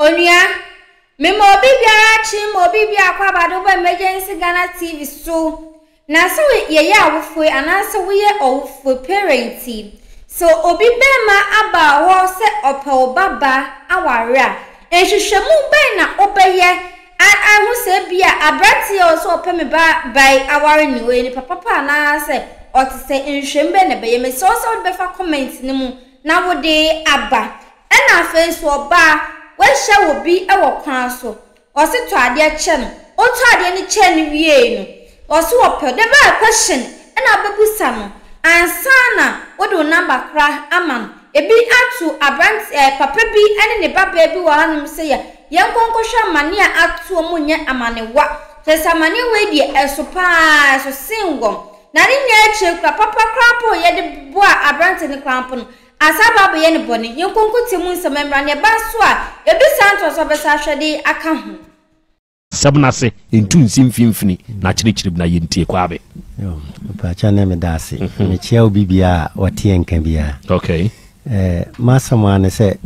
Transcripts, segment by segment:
Onua, mema obi biara kye ma obi biara akɔ aba de woba Emergency Ghana TV so. Na sɛ yɛyɛ awofoe anaasɛ woyɛ ɔwofoe, parent, sɛ obi bɛɛma aba hɔ sɛ ɔpɛ wo ba ba aware a, nhwehwɛmu bɛn na wobɛyɛ a ahu sɛ ebia aberanteɛ a ɔsɛ ɔpɛ me ba ba yi aware no ɔyɛ nipa papa anaasɛ ɔte sɛ nhwehwɛmu bɛn na ɛbɛyɛ? Mesrɛ wo sɛ wode bɛfa comment no mu na wode aba. Ɛna afei nso ɔbaa, woahyia obi wɔ kwan so, Ɔse tɔ adeɛ kyɛ no, wotɔ adeɛ no kyɛɛ no wiee no, ɔse ɔpɛ, da bɛn question na wobɛbusa no ansa na wode wo number koraa ama no. Ebi ato aberante ɛɛ papa bi ne ne babaa bi wɔ hanom sɛ yɛ yɛnkɔ nkɔhwɛ amane a ato wɔn nyɛ amanewa. Kyerɛ sɛ amaneɛ wei deɛ ɛso paa, ɛso sen wɔn. Na ne nyinaa akyire koraa, papa koraa mpo a yɛde boaa aberante no koraa mpo no, Ansa aba abɛyɛ no bɔne, yɛn nkonkotie mu nsɛm mmra, na ɛba nso a, ebi saa ntoaso a ɔbɛsan ahwɛ de aka ho. Sɛm no ase, ntu nsi mfimfini, na kyerɛkyerɛ mu na yɛntie. Kwame. Yo, mpakyɛ ne meda ase. Mhm. Mekyia obi biara a ɔte yɛn nka biara. Okay. Eh, m'asɛm ara ne sɛ,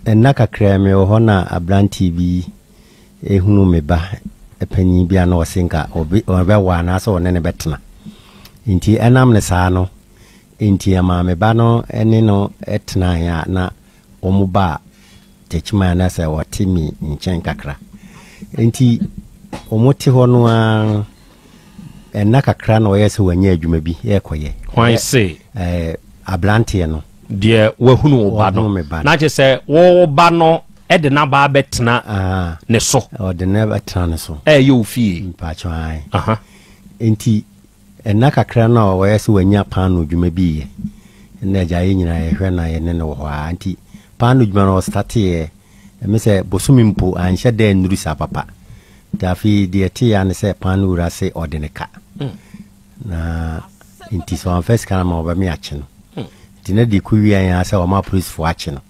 nna kakraa mi wɔ hɔ na aberanteɛ bi ehunu me ba panyin bi a na ɔse nka ɔbɛwɔ anaasɛ ɔne ne bɛtena. Nti ɛnam ne saa no, Enti ɛmaa me ba no ne no tenae a na wɔba Techiman na sɛ wɔte me nkyɛn kakra. Enti wɔte hɔ no ara, nna kakra na ɔyɛ sɛ wanya adwuma bi ɛrekɔyɛ. Hwan se? Ɛɛ aberanteɛ no. Deɛ wahunu wo ba no. Me ba no. Na kyerɛ sɛ wo ba no de n'aba abɛtena ne so. Ɔde no bɛtena ne so. Ɛyɛ wo fie. Mpakyɛ ae. Enti Nna kakra no a ɔyɛ sɛ wanya paanoo dwuma bi reyɛ. Nna agya yɛn nyinaa yɛhwɛ na yɛne no wɔ hɔ ara. Nti paanoo dwuma no ɔstarteeɛ, ɛme sɛ bosome mpo anhyɛ da annuru saa papa. Nti afei deɛ ɛteeɛ ara ne sɛ paanoo wura se ɔde no ka. Na nti sɛ wamfa sika no amma ɔbɛme akye no. Nti na deɛ ɛkɔwieeɛ ara sɛ wɔma apolisifoɔ akye no.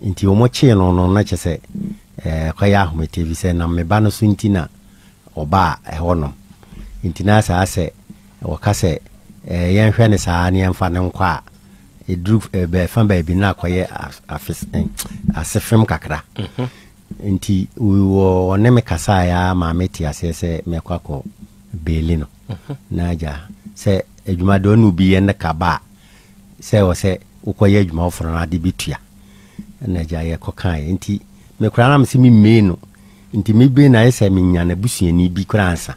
Nti wɔkyee no no na kyerɛ sɛ ɛkɔyɛ ahomete ɛfiri sɛ nam me ba no so nti na ɔbaa ɛhɔ nom. Nti na saa sɛ wɔka sɛ yɛnhwɛ no saa na yɛmfa no nkɔ a, ɛduru bɛfa baabi na akɔyɛ asefem kakra. Mhm. Nti wɔ ɔne me kasaeɛ ara maa mete aseɛ sɛ mɛkɔ akɔ beeli no. Mhm. Na agya sɛ adwuma deɛ ɔne obi yɛ ne ka ba a, sɛ wɔ sɛ wokɔyɛ adwuma foforɔ no ade bɛtua. Ɛna agya yɛkɔkaeɛ. Nti me koraa na mese memmee no. Nti me be na ayɛ sɛ menya n'abusuani bi koraa ansa.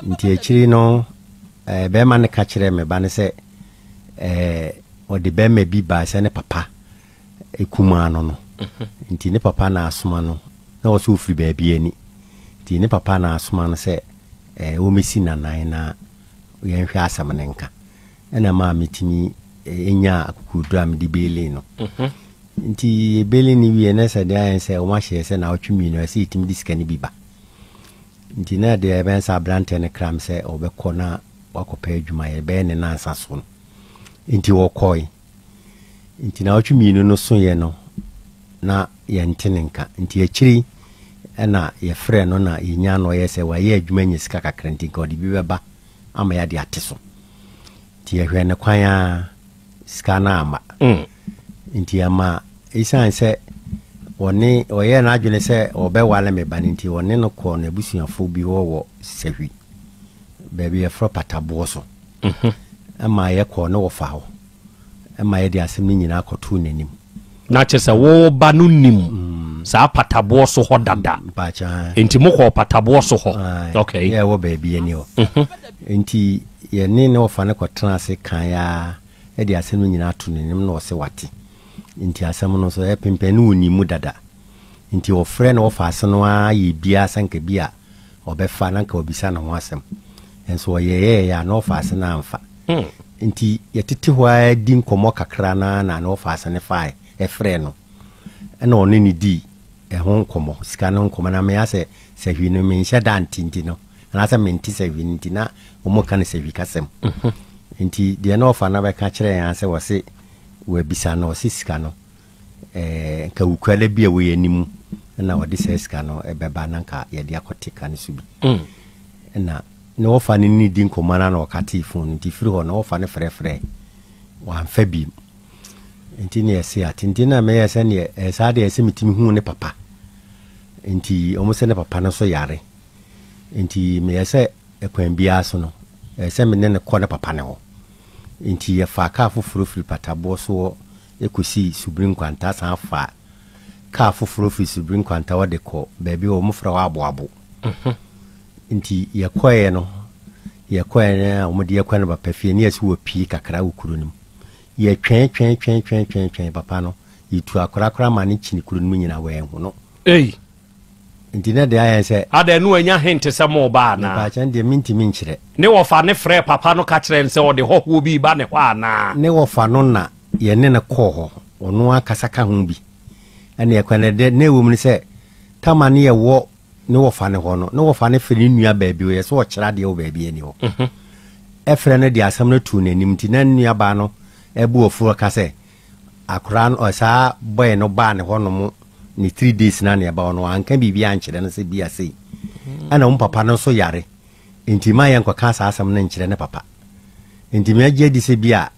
Nti akyiri no, eh, bɛrima no ka kyerɛɛ me ba no sɛ eh, ɔde bɛrima bi baa sɛ ne papa kumaa no no. Nti ne papa na asoma no, na ɔsɛ ɔfiri baabi ani. Nti ne papa na asoma no sɛ eh, ɔmmɛsi nanan na yɛnhwɛ asɛm no nka. Ɛna maa metumi eh, nyaa akokoɔduro a mede beelee no. Nti yɛbeli no wie na sɛ deɛ ayɛ sɛ wɔn ahyɛ sɛ naawɔtwe mmienu ɛsɛ yɛtumi de sika no bi ba. Nti na deɛ ɛbɛn sɛ aberanteɛ no kram sɛ ɔbɛkɔ na wakɔpɛ adwuma yɛ bɛyɛ ne nansa so no. Nti wɔkɔe. Nti naawɔtwe mmienu no soeɛ no na yɛnte ne nka. Nti akyiri ɛna yɛfrɛ no na yɛnya no ɔyɛ sɛ wayɛ adwuma anya sika kakra nti nka ɔde bi bɛba ama yɛade ate so. Nti yɛhwɛɛ no kwan ara, sika no amma. Nti ɛma esiane sɛ wɔne ɔyɛɛ n'adwene sɛ ɔbɛware me ba no nti, ɔne no kɔɔ n'abusuafo bi hɔ wɔ Sahwi, baabi yɛfrɛ Pataboɔ so. Ɛma yɛkɔɔ ne wɔfa hɔ. Ɛma yɛde asɛm no nyinaa kɔtoo n'anim. Na kyerɛ sɛ wo ba no nim saa pataboɔ so hɔ dada. Nti mokɔɔ pataboɔ so hɔ. Okay. Yɛ ɛwɔ baabi ani hɔ. Nti yɛne ne wɔfa no kɔtena ase kan ara de asɛm no nyinaa to n'anim na ɔse wate. Nti asɛm no nso ɛpempɛn no ɔnim mu dada. Nti ɔfrɛ ne wɔfa ase no ara yɛ biara sɛ nka bi a ɔbɛfa na nka wabisa ne ho asɛm. Nso ɔyɛyɛɛyɛ a na ɔfa ase no amfa. Nti yɛtete hɔ ara di nkɔmmɔ kakra no ara na ne ɔfa ase no fae, ɛfrɛɛ no. Ɛna ɔne no dii ɛho nkɔmmɔ, sika no ho nkɔmmɔ. Na me asɛ sahwi no menhyɛ da nte nti no, anaasɛ mente sahwi no nti na wɔka no sahwi kasam. Nti deɛ na ɔfa no bɛka kyerɛɛ yɛn ara sɛ wɔse wɔabisa no, ɔse sika no eh, nka wukuada bi a ɛwɔ yɛn anim na ɔde saa sika no bɛba na nka yɛde akɔte ka no so bi. Ɛna ne wɔfa no ne di nkɔmmɔ no na ɔkatee fon no nti firi hɔ na wɔfa no frɛfrɛ wamfa bi. Nti ne yɛse ate. Nti na meyɛɛ sɛ neɛ ɛyɛ saa deɛ ɛsɛ metumi hu ne papa. Nti wɔn sɛ ne papa no nso yare. Nti meyɛɛ sɛ ɛkwan biara so no, ɛyɛ sɛ me ne no kɔ ne papa no hɔ. Nti yɛfaa kaa foforɔ firi Pataboɔ soɔ kɔsii Subiri Nkwanta san faa kaa foforɔ firi Subiri Nkwanta hɔ de kɔ baabi a wɔfrɛ hɔ Aboabo. Nti yɛkɔeɛ no, yɛkɔeɛ no a wɔde yɛkɔ no papa fie ne yɛsi wɔ pie kakra wɔ kuro no mu. Yɛtwɛn twɛn twɛn twɛn twɛn twɛn papa no, yɛtu akorakora ma no kyini kuro no mu nyinaa wɔanhu no. Ei! Nti na deɛ ayɛ sɛ. Adɛn, na wanya hint sɛ moreba anaa? Mepaakyɛ no deɛ mentumi nkyerɛ. Ne wɔfa no frɛɛ papa no ka kyerɛɛ no sɛ ɔde hɔhoɔ bi reba ne hɔ anaa? Ne wɔfa no na yɛne no kɔɔ hɔ, ɔno ankasa ka ho bi. Ɛnna ɛkwan no deɛ na ɛwɔ mu ne sɛ, Tama no yɛwɔ ne wɔfa no hɔ no, ne wɔfa no frɛ ne nua baa bi, ɔyɛ sɛ ɔkyerɛ adeɛ wɔ baabi ani hɔ. Ɛfrɛ no de asɛm no too n'anim nti na ne nuabaa no bo afu ɔka sɛ, Akwadaa no, saa boy no baa ne hɔ nom ne 3 days na ne ɛba hɔ no, wanka biribi ankyerɛ no sɛ bi a sei. Ɛna wɔn papa no nso yare, nti ma yɛnkɔka saa asɛm no nkyerɛ ne papa. Nti magye adi sɛ bi a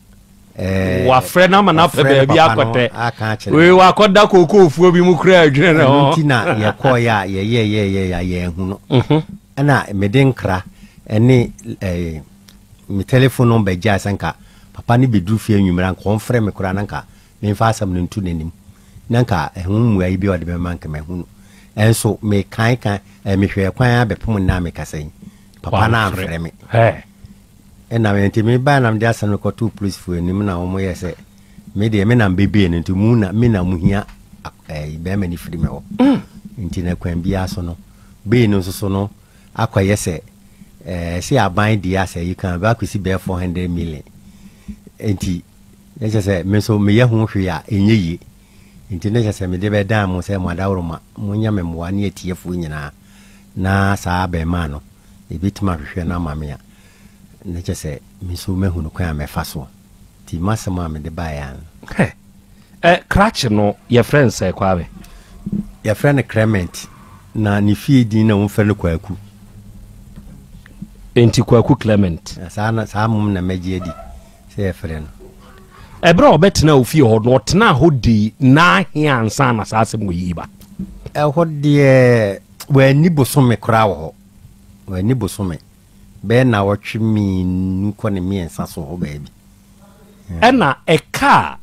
ɛɛ wafrɛ no ama no apɛ baabi akɔtɛ wei wakɔda kookoofuo bi mu kura adwene ne ho. Nti na yɛkɔɔyɛ a yɛyɛyɛyɛ a yɛanhu no. Ɛna mede nkra ɛne ɛɛ me telephone number gyae sɛ nka papa no bɛduru fie anwummerɛ a nka ɔmfrɛ me koraa na nka memfa asɛm no nto n'anim na nka ɛho mmuaeɛ bi a ɔde bɛma nka mahu no. Ɛnso mekae ka ɛɛ mehwɛɛ kwan ara bɛpem nnɛ a mekasa yi papa no amfrɛ me. Ɛna me nti mebae na mede asɛm no kɔtoo polisifo anim na wɔn yɛ sɛ me deɛ me na mbɛbee no nti mu na me na mu hia ɛɛ bɛrima no firi me hɔ. Nti na kwan biara so no bee no nso so no akɔyɛ sɛ ɛɛ sɛ aban deɛ asɛ yi kan bɛ akɔsi bɛyɛ 400 million. Nti na kyerɛ sɛ me nso meyɛ ho hwee a ɛnyɛ yie. Nti na kyerɛ sɛ mede bɛdan mo sɛ mo adaworoma monyɛ me mmoa ne atiefoɔ nyinaa na saa abɛɛmaa no ɛbɛtumi ahwehwɛ no ama me a, na kyerɛ sɛ me nso mɛhunu kwan a mɛfa soɔ. Nti m'asɛm a mede baeɛ ara no. Hɛ! Ɛ, krakye no, yɛfrɛ no sɛ, Kwame? Yɛfrɛ no Clement, na ne fie din na wɔfrɛ no Kwaku. Enti Kwaku Clement. Na saa na, saa mmom na mɛgye adi sɛ yɛfrɛ no. Ɛberɛ a ɔbɛtenaa ofie hɔ no, ɔtenaa hɔ dii nna ahe ansa na saa asɛm wei reba? Ɛhɔ deɛ, wanni bosome koraa wɔ hɔ. Wanni bosome, bɛyɛ nnawɔtwe mmienu kɔ ne mmiɛnsa so hɔ baabi. Ɛna ɛka a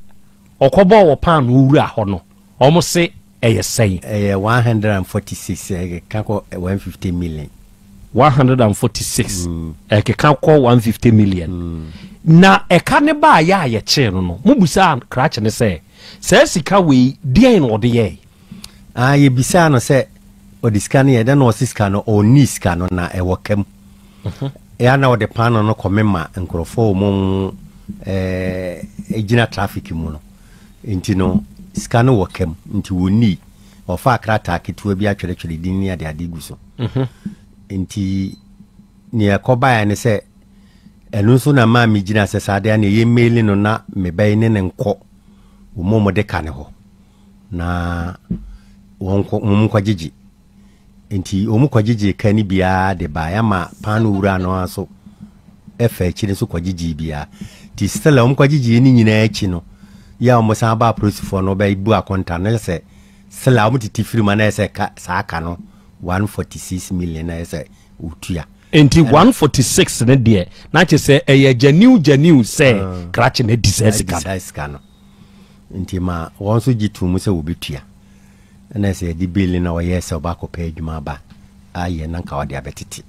ɔkɔbɔɔ wɔ paanoo wura hɔ no, wɔn se ɛyɛ sɛn? Ɛyɛ 146, ɛkeka kɔ 150 million. 146, ɛkeka kɔ 150 million. Na ɛka no baeɛ a yɛkyee no no, mobisaa krakye no sɛ, saa sika wei, deɛn na ɔde yɛe? Ah, yɛbisaa no sɛ ɔde sika no yɛ dɛn na ɔse sika no ɔnni sika no na ɛwɔ ka mu. Ɛyɛ a na ɔde paano no kɔmema nkurɔfoɔ wɔn ɛɛ gyina traffic mu no. Nti no sika no wɔ ka mu nti wɔnni. Ɔfaa krataa ketewa bi atwerɛtwerɛ din ne adeade gu so. Nti nea ɛkɔbaeɛ ne sɛ ɛno nso na maa megyina sɛ saa deɛ a na ɛyɛ maili no na mebɛyi ne ne nkɔ wɔn a wɔde ka ne hɔ. na wɔnkɔ wɔn nkɔgyegye. Nti wɔn kɔgyegye ka no biara de baeɛ ama paano wura no ara nso ɛfa akyire nso kɔgyegye biara. Nti still a wɔn kɔgyegye ne nyinaa akyi no, yɛ a wɔn san ba apolisifoɔ no bɛbu akonta no sɛ still a wɔn tete firi mu na ɛsɛ ka saa ka no 146 million na ɛsɛ wɔtua. Nti 146 no deɛ na kyerɛ sɛ ɛyɛ gyaniw gyaniw sɛ krakye no adi saa sika no. Nti ma wɔn nso gye too mu sɛ wɔbɛtua. Ɛna sɛ yɛde beeli na ɔyɛɛ sɛ ɔba akɔpɛ adwuma aba ayɛ na nka ɔde abɛtete.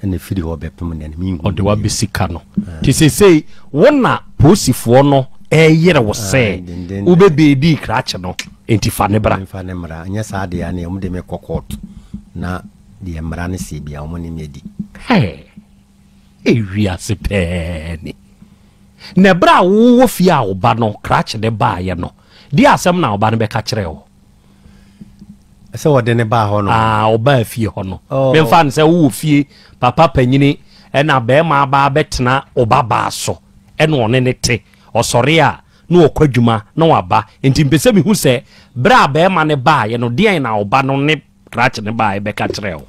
Ɛna ɛfiri hɔ bɛpem nnɛ no menhuu Ɔde wo abɛsi ka no. Nti seesei wo na polisifoɔ no reyere wo sɛ wobɛbeedi krakye no, nti fa no bra. Memfa no mmra. Anyɛ saa deɛ a neɛ wɔde me kɔ kɔɔto na deɛ mmara no seɛ biara wɔne me adi. Hɛɛ! Ewiase pɛɛ ni. Na ɛberɛ a wowɔ fie a wo ba no krakye no baeɛ no, deɛ asɛm na wo ba no bɛka kyerɛɛ wo? Sɛ wɔde no baa hɔ no? Ah, ɔbaa fie hɔ no. Oh. Memfa no sɛ wowɔ fie, papa panyini ɛna bɛrima aba abɛtena wo ba baa so, ɛna ɔne ne te. Ɔsɔre a, na ɔkɔ adwuma, na waba. Nti mpɛ sɛ mehu sɛ, berɛ a bɛrima no baeɛ no, deɛn na wo ba no ne krakye no baeɛ bɛka kyerɛɛ wo?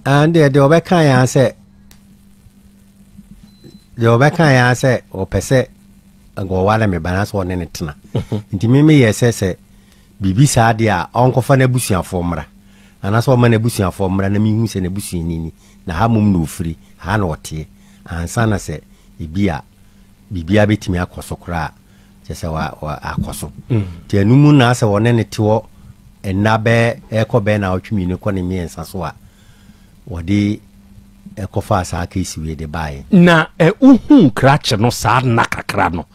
Ah, deɛ deɛ ɔbɛka yɛn sɛ deɛ ɔbɛka yɛn sɛ ɔpɛ sɛ. nka ɔware me ba na sɛ ɔne ne tena. Nti me meyɛ sɛ sɛ biribi saa deɛ a ɔnkɔfa n'abusuafoɔ mmra anaasɛ ɔma n'abusuafoɔ mmra na mehu sɛ n'abusuani ni na ha mmom na ɔfiri, ha na ɔteɛ ansa na sɛ ebi a biribiara bɛtumi akɔ so koraa a kyerɛ sɛ wa, wa, akɔ so. Nti ɛno mu na sɛ ɔne ne te hɔ nna bɛɛ ɛkɔ bɛɛ naawɔtwe mmienu kɔ ne mmiɛnsa so a wɔde ɛkɔfaa saa case wei de baeɛ. Na ɛ, wohuu krakye no saa nna kakra no,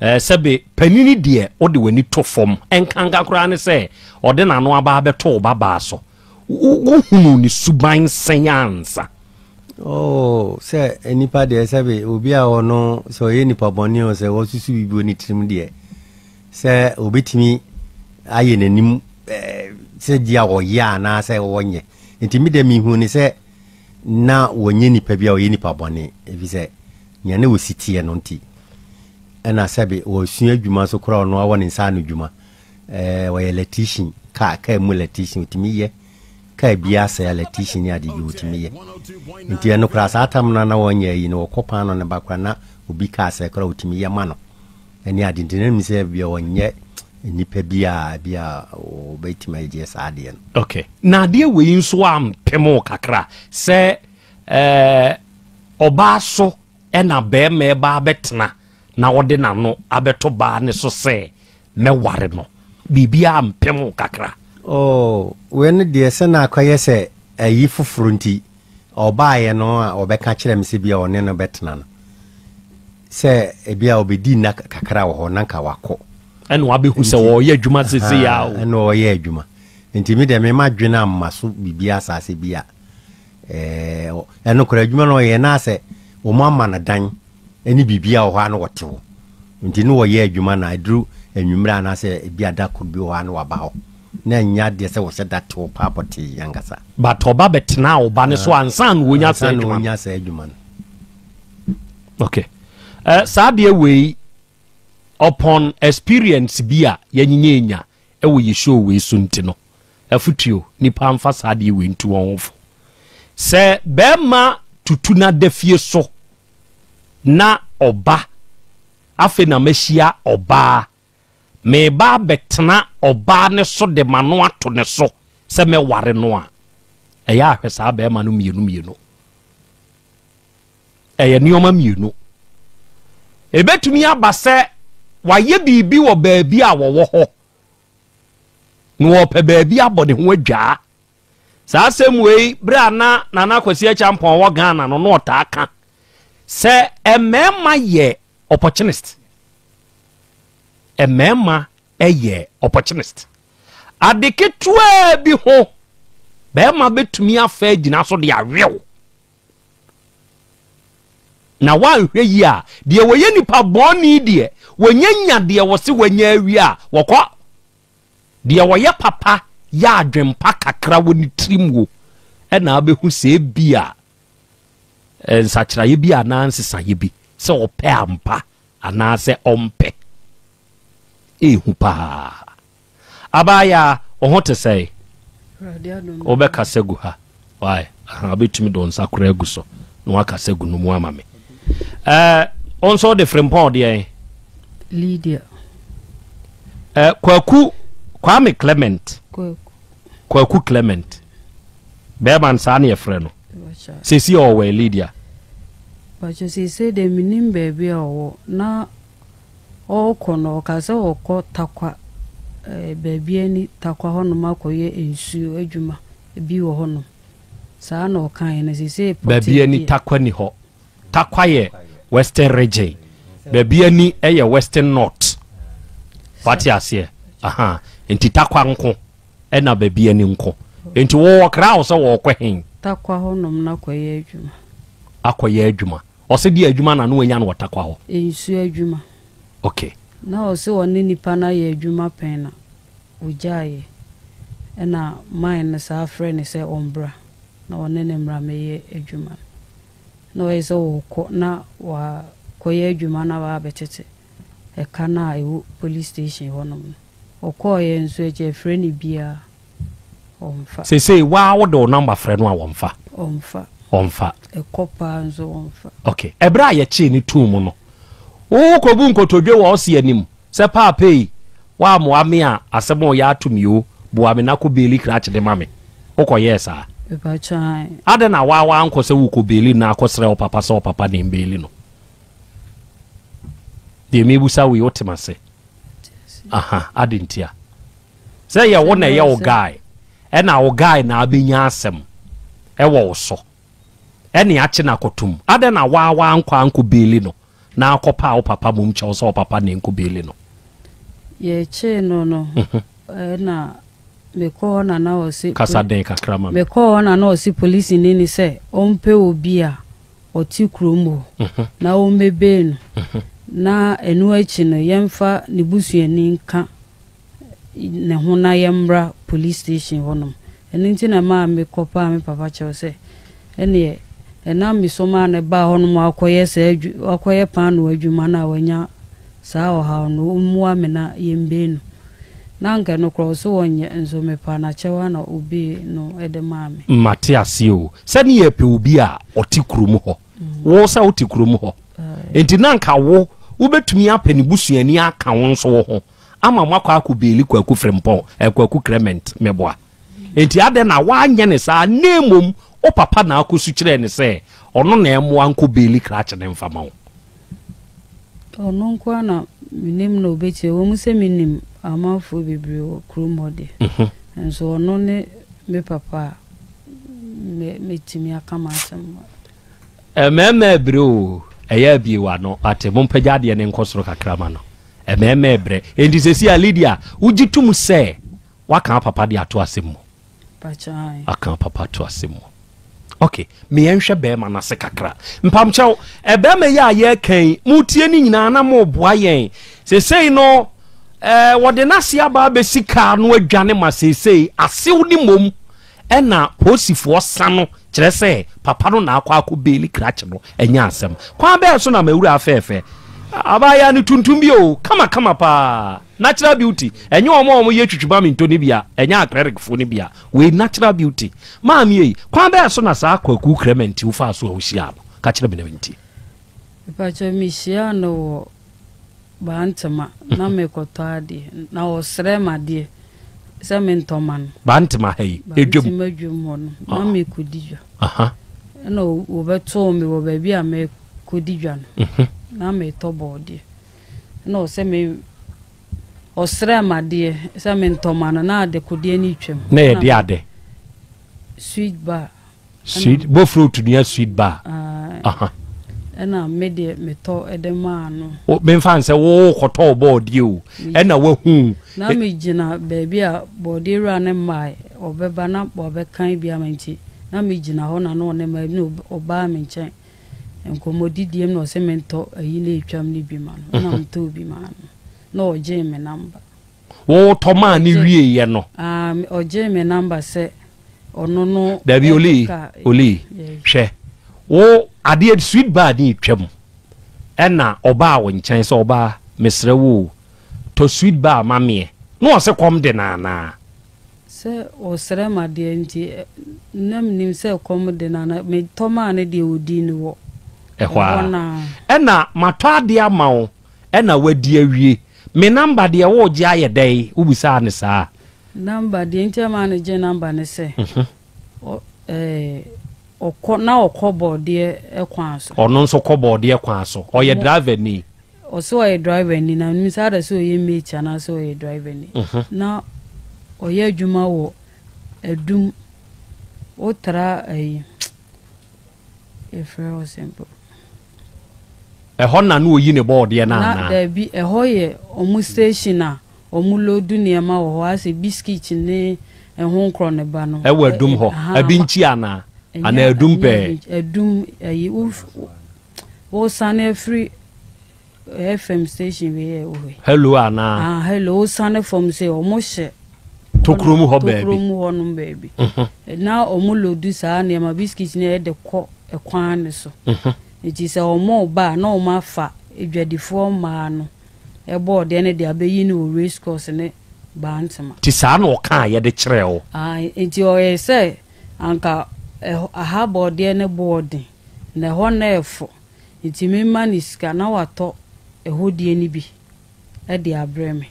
ɛ, sɛbe panini deɛ wode w'ani to fam, ɛnkanka koraa ne sɛ ɔde n'ano aba abɛto wo babaa so. Wo, wohunuu ne suban sɛn ansa? Oh, sɛ nnipa deɛ sɛbe obi a ɔno sɛ ɔyɛ nipa bɔne o sɛ wɔsusu biribi wɔ ne tirim deɛ sɛ obɛtumi ayɛ n'anim eh, sɛ di a ɔyɛ anaasɛ ɔnyɛ. Nti me deɛ mehu ne sɛ na wɔnyɛ nipa bi a ɔyɛ nipa bɔne ɛfiri sɛ nea na wɔsi teɛ no nti ɛna sɛbe wɔsua adwuma nso koraa ɔno awɔ ne nsa ano adwuma ɛɛ wɔyɛ electrician kaa kaa mu electrician otumi yɛ kaa bi asɛ electrician ne ade bi otumi yɛ nti ɛno koraa saa tam no na wɔnyɛ ayi no wɔkɔ paano no ba koraa na obi kaa sɛ koraa otumi yɛ ma no ɛne ade nti na nim sɛ bia wɔnyɛ nipa bi a bi a wɔbɛtumi ayɛ saa adeɛ no. Okay na adeɛ wei nso ampem wo kakra sɛ ɛɛ ɔbaa so ɛna bɛrima ɛba abɛtena na ɔde n'ano abɛto baa ne so sɛ mɛware no biribiara mpem wo kakra. Oh, wei no deɛ sɛ na akɔyɛ sɛ ayi foforo nti ɔbaeɛ no a ɔbɛka kyerɛ me sɛ bi a ɔne no bɛtena no sɛ ebi a ɔbɛdi nna kakra wɔ hɔ na nka wakɔ. Ɛna wabɛhu sɛ ɔreyɛ adwuma sese ya o. Ɛna ɔreyɛ adwuma nti me deɛ mema dwene amma so biribi asaase bi a ɛɛ ɛno koraa adwuma no ɔyɛ na sɛ wɔn ama no dan ne biribiara wɔ hɔ a na wɔte hɔ nti ne wɔyɛ adwuma na ɛduru anwummerɛ anaasɛ ebi ada koro bi wɔ hɔ a na waba hɔ na ɛnyɛ adeɛ sɛ wɔhyɛ da te hɔ paa pɔtee ankasa. But ɔba bɛtenaa wo ba no so ansa na wɔnya saa adwuma no. Ansa na wɔnya saa adwuma no. Okay. Uh, saa adeɛ wei upon experience bi a yɛnyinya wɔ yɛ show wei so nti no, afutuo, nipa mfa saa adeɛ wei ntu wɔn ho fo. Sɛ bɛrima tutu n'adafie so na ɔba, afei na mahyia ɔbaa, meba abɛtena ɔbaa ne so de m'ano ato ne so sɛ mɛware no a, ɛyɛ ahwɛ saa bɛrima no mmienu mmienu. Ɛyɛ nneɛma mmienu. Ebetumi aba sɛ wayɛ biribi wɔ baabi a wɔwɔ hɔ na wɔpɛ baabi abɔ ne ho adwaa. Saa asɛm wei bere a na Nana Kwasi Acheampong wɔ Ghana no na ɔtaa ka sɛ mmarima yɛ opportunist. Mmarima yɛ opportunist. Ade ketewaa bi ho barima betumi afa agyina so de awew. Na woanhwɛ yie a, deɛ wɔyɛ nipa bɔne deɛ, wɔnya nya deɛ wɔse wɔanya awie a, wɔkɔ. Deɛ wɔyɛ papa yɛ adwempa kakra wɔ ne tirim wo, ɛna abɛhu sɛ ebi a nsakyeraeɛ bi anaa nsesaeɛ bi sɛ ɔpɛ ampa anaasɛ ɔmpɛ. Ehu paa. Abaayaa, wo ho te sɛn? Wobɛkasa gu ha. Why? Aha, wobɛtumi de wo nsa koraa agu so na wakasa gu no mu ama me. Ɛɛ, wo nso wode frimpɔn deɛn? Lydia. Ɛɛ, Kwaku, Kwame Clement. Kwaku. Kwaku Clement. Bɛrima no saa ne yɛfrɛ no. Sɛsi ɔwɔ Lydia. Pacho sese de menim baabi a ɔwɔ na Ɔrekɔ no, ɔkaa sɛ ɔrekɔ Tarkwa, baabi ani Tarkwa hɔnom akɔyɛ nsuo adwuma bi wɔ hɔnom. Saa na ɔkaeɛ na seesei pɔtee Baabi ani deɛ. Tarkwa ni hɔ. Tarkwa yɛ Western region. Baabi ani yɛ Western North. Wate aseɛ? Aha. Nti Tarkwa nko ɛna baabi ani nko. Nti wo wɔkra wo sɛ wɔrekɔ hen? Tarkwa hɔnom na akɔyɛ adwuma. Akɔyɛ adwuma. Ɔse deɛ adwuma na na wanya no wɔ Tarkwa hɔ? Nsuo adwuma. Ok. Na ɔse ɔne nipa no ayɛ adwuma pɛn na ɔgyaeɛ ɛna man no saa frɛ no sɛ ɔmbra na ɔne no mmra mmɛyɛ adwuma no. Na ɔyɛ sɛ ɔɔkɔ na wakɔyɛ adwuma na waabɛtete ɛka no a ɛwɔ police station hɔnom no. Ɔkɔɔeɛ nso akyi ɛfrɛ no biaa ɔmfa. Seesei waa wode wo number frɛ no a wɔmfa? Ɔmfa. Ɔmfa. Ɛkɔ paa nso ɔmfa. Ok. Ɛberɛ a yɛkyee no too mu no, Wokɔbu nkotodwe wɔ ɔse anim sɛ paapa ei, woammoa me a asɛm a ɔyɛ ato me o, boa me na kɔ beeli krakye de ma me. Wokɔyɛɛ saa? Mepakyɛ ae. Adɛn na woa woankɔ sɛ wokɔ beeli no na akɔsrɛ wo papa sɛ ɔpapa na ɛmbeeli no? Deɛ mebusa wo yi wote m'ase? Aha, adɛn ntia? Sɛ yɛ wo na ɛyɛ wo guy, ɛna wo guy na abɛnya asɛm ɛwɔ wo so. Ɛne akye no akɔtom. Adɛn na woa woankɔ ankɔ beeli no na akɔpaa wo papa mmom kyɛw sɛ ɔpapa na ɛnkɔ beeli no? Yɛkyee no no, ɛna mekɔɔ hɔ na na ɔse. Kasa den kakra ma me. Mekɔɔ hɔ na na ɔse polisini no sɛ ɔmpɛ obi a ɔte kurom hɔ na ɔmmɛbee no, na ɛno akyi no yɛmfa ne busuani nka ne ho na yɛmmra police station hɔnom. Ɛno nti na ɛmaa mekɔpaa me papa kyɛw sɛ, ɛnneɛ ɛnam me so maa no baa hɔnom akɔyɛ saa adwu akɔyɛ paanoo adwuma no a wanya saa ɔhaw no, ɔmmoa me na yɛmbee no. Na anka ɛno koraa ɔse ɔnyɛ, nso mepaa no akyɛw ara na ɔbee no de maa me. Mate aseɛ o. Sɛ ne yɛpɛ obi a ɔte kurom hɔ. Wo sɛ wote kurom hɔ. Enti na anka wo wobɛtumi apɛ ne busuani aka wo nso wo ho. ama moakɔ akɔ beeli Kwaku Frimpong, eh, Kwaku Clement meboa. Enti adɛn na woanyɛ ne saa na mmom wo papa na akɔsu kyerɛɛ ne sɛ ɔno na ɛmmoa nkɔ beeli krakye no mfa ma wo? Ɔno nko ara na menim na ɔbɛtumi, ɛwɔ mu sɛ menim amanfoɔ bebree wɔ kurom hɔ deɛ, mhm. nso ɔno ne me papa a mɛtumi aka m'asɛm. Mmarima abire o, ɛyɛ abie w'ano, ate, mompagya adeɛ no nkɔ soro kakra ma no. Ɛmɛɛmɛ brɛ. Enti seesei a Lydia, wogye tom sɛ woaka papa de ato asɛm mu? Aka papa ato asɛm mu. Ok, me yɛnhwɛ bɛrima no ase kakra. Mpamkyɛw, ɛbɛrima yi a yɛreka yi, motie ne nyinaa na moboa yɛn. Seesei no, ɛɛ wɔde n'ase aba abɛsi kaa no adwane ma seesei asew ne mmom Ɛna polisifoɔ sa no kyerɛ sɛ papa no na akɔ akɔ beeli krakye no ɛnyɛ asɛm. Kwan bɛɛ so na mawura afɛɛfɛ abaayaa no tuntum bi o kama kama paa natural beauty ɛnyɛ wɔn a wɔn yɛ twitwi ma mentɔ no bia ɛnyɛ acrylic foɔ no bia wei natural beauty maame ei kwan bɛɛ so na saa kwaku krɛmɛnti wofaa so a wohyiaa no ka kyerɛ me na mentie. Mepakyɛw mehyiaa no wɔ Bantama na mekɔtɔ adeɛ na ɔsrɛ me adeɛ sɛ mentɔ ma no. Bantama ha yi, edwam. Bantama dwam hɔ no na ah. mekɔdi dwa. Ɛna wɔbɛtoo me wɔ baabi a mekɔdi dwa no mhm. na metɔ bɔɔdeɛ. Ɛna ɔsɛ me ɔsrɛ me adeɛ sɛ mentɔ ma no na adekodeɛ no retwam. Na yɛde ade. Sweet bar. Sweet bofrot nua sweet bar. Aha. Ɛna me deɛ metɔ de maa no. Memfa nsɛ wo kɔtɔ bɔɔdeɛ o. Ɛna wahu. Na me gyina baabi a bɔɔdeɛ wura ne mmae ɔbɛba na wabɛkan bi ama nti na me gyina hɔ na na ɔne mmae na ɔbaa me nkyɛn nkɔmmɔdidiem na ɔsɛ mentɔ ayi na etwam no bi ma no ɛna metɔɔ bi maa no na ɔgyee me namba. Wotɔ maa no wieeɛ no. Ah, ɔgyee me namba sɛ ɔno no. Dabi oli oli hwɛ wo adeɛ sweet bar ne twam ɛna ɔbaa wo nkyɛn sɛ ɔbaa mesrɛ wo o tɔ sweet bar ma meɛ na ɔse kɔm de no anaa. Sɛ ɔsrɛ ma deɛ nti na menim sɛ kɔm de no anaa metɔ maa no deɛ ɔdii no wɔ ɛhɔ ara ɛna matɔ adeɛ ama wo ɛna wadi awie me number deɛ woregye ayɛ dɛn wobisaa no saa. Number, deɛ nti a ɛmaa no gyee number ne sɛ, ɔ ɛɛ ɔkɔ na ɔkɔ bɔɔdeɛ kwan so. Ɔno nso kɔ bɔɔdeɛ kwan so. Ɔyɛ driver ni. Ɔsɛ ɔyɛ driver ni na menim sɛ ada sɛ ɔyɛ mate anaasɛ ɔyɛ driver ni. Na ɔyɛ adwuma wɔ Adum, wotra ayi. Yɛfrɛ hɔ sɛn mpo? Ɛhɔ na na oyi ne bɔɔdeɛ no anaa? Na daabi, ɛhɔ yɛ wɔn station a wɔn loodu nneɛma wɔ hɔ, ayɛ sɛ biscuit ne ɛho nkorɔ ne ba no. Ɛwɔ Adum hɔ? Abinkyi anaa? Anaa Adum pɛɛ? Adum, ayi, wo, wosane afiri FM station wei yɛ wɔ hɔ yi. Hello anaa? Ah, hello, wosane fam sɛ wɔn hyɛ. Tokuro mu hɔ baabi. Tokuro mu hɔ nom baabi. Mhm. Na wɔn lodu saa nneɛma biscuit ne yɛde kɔ ɛkwan no so. Mhm. Nti sɛ wɔn ba a na wɔn afa adwadifoɔ mmaa no ɛbɔ ɔdeɛ no de abɛyi no wɔ race course ne Bantama. Nti saa na ɔkaa yɛde kyerɛɛ wo? Ah, nti ɔyɛ sɛ anka ɛhɔ aha bɔɔdeɛ no boɔ den na ɛhɔ na ɛfo. Nti me ma no sika na watɔ. ɛhɔ die no bi de abrɛ me.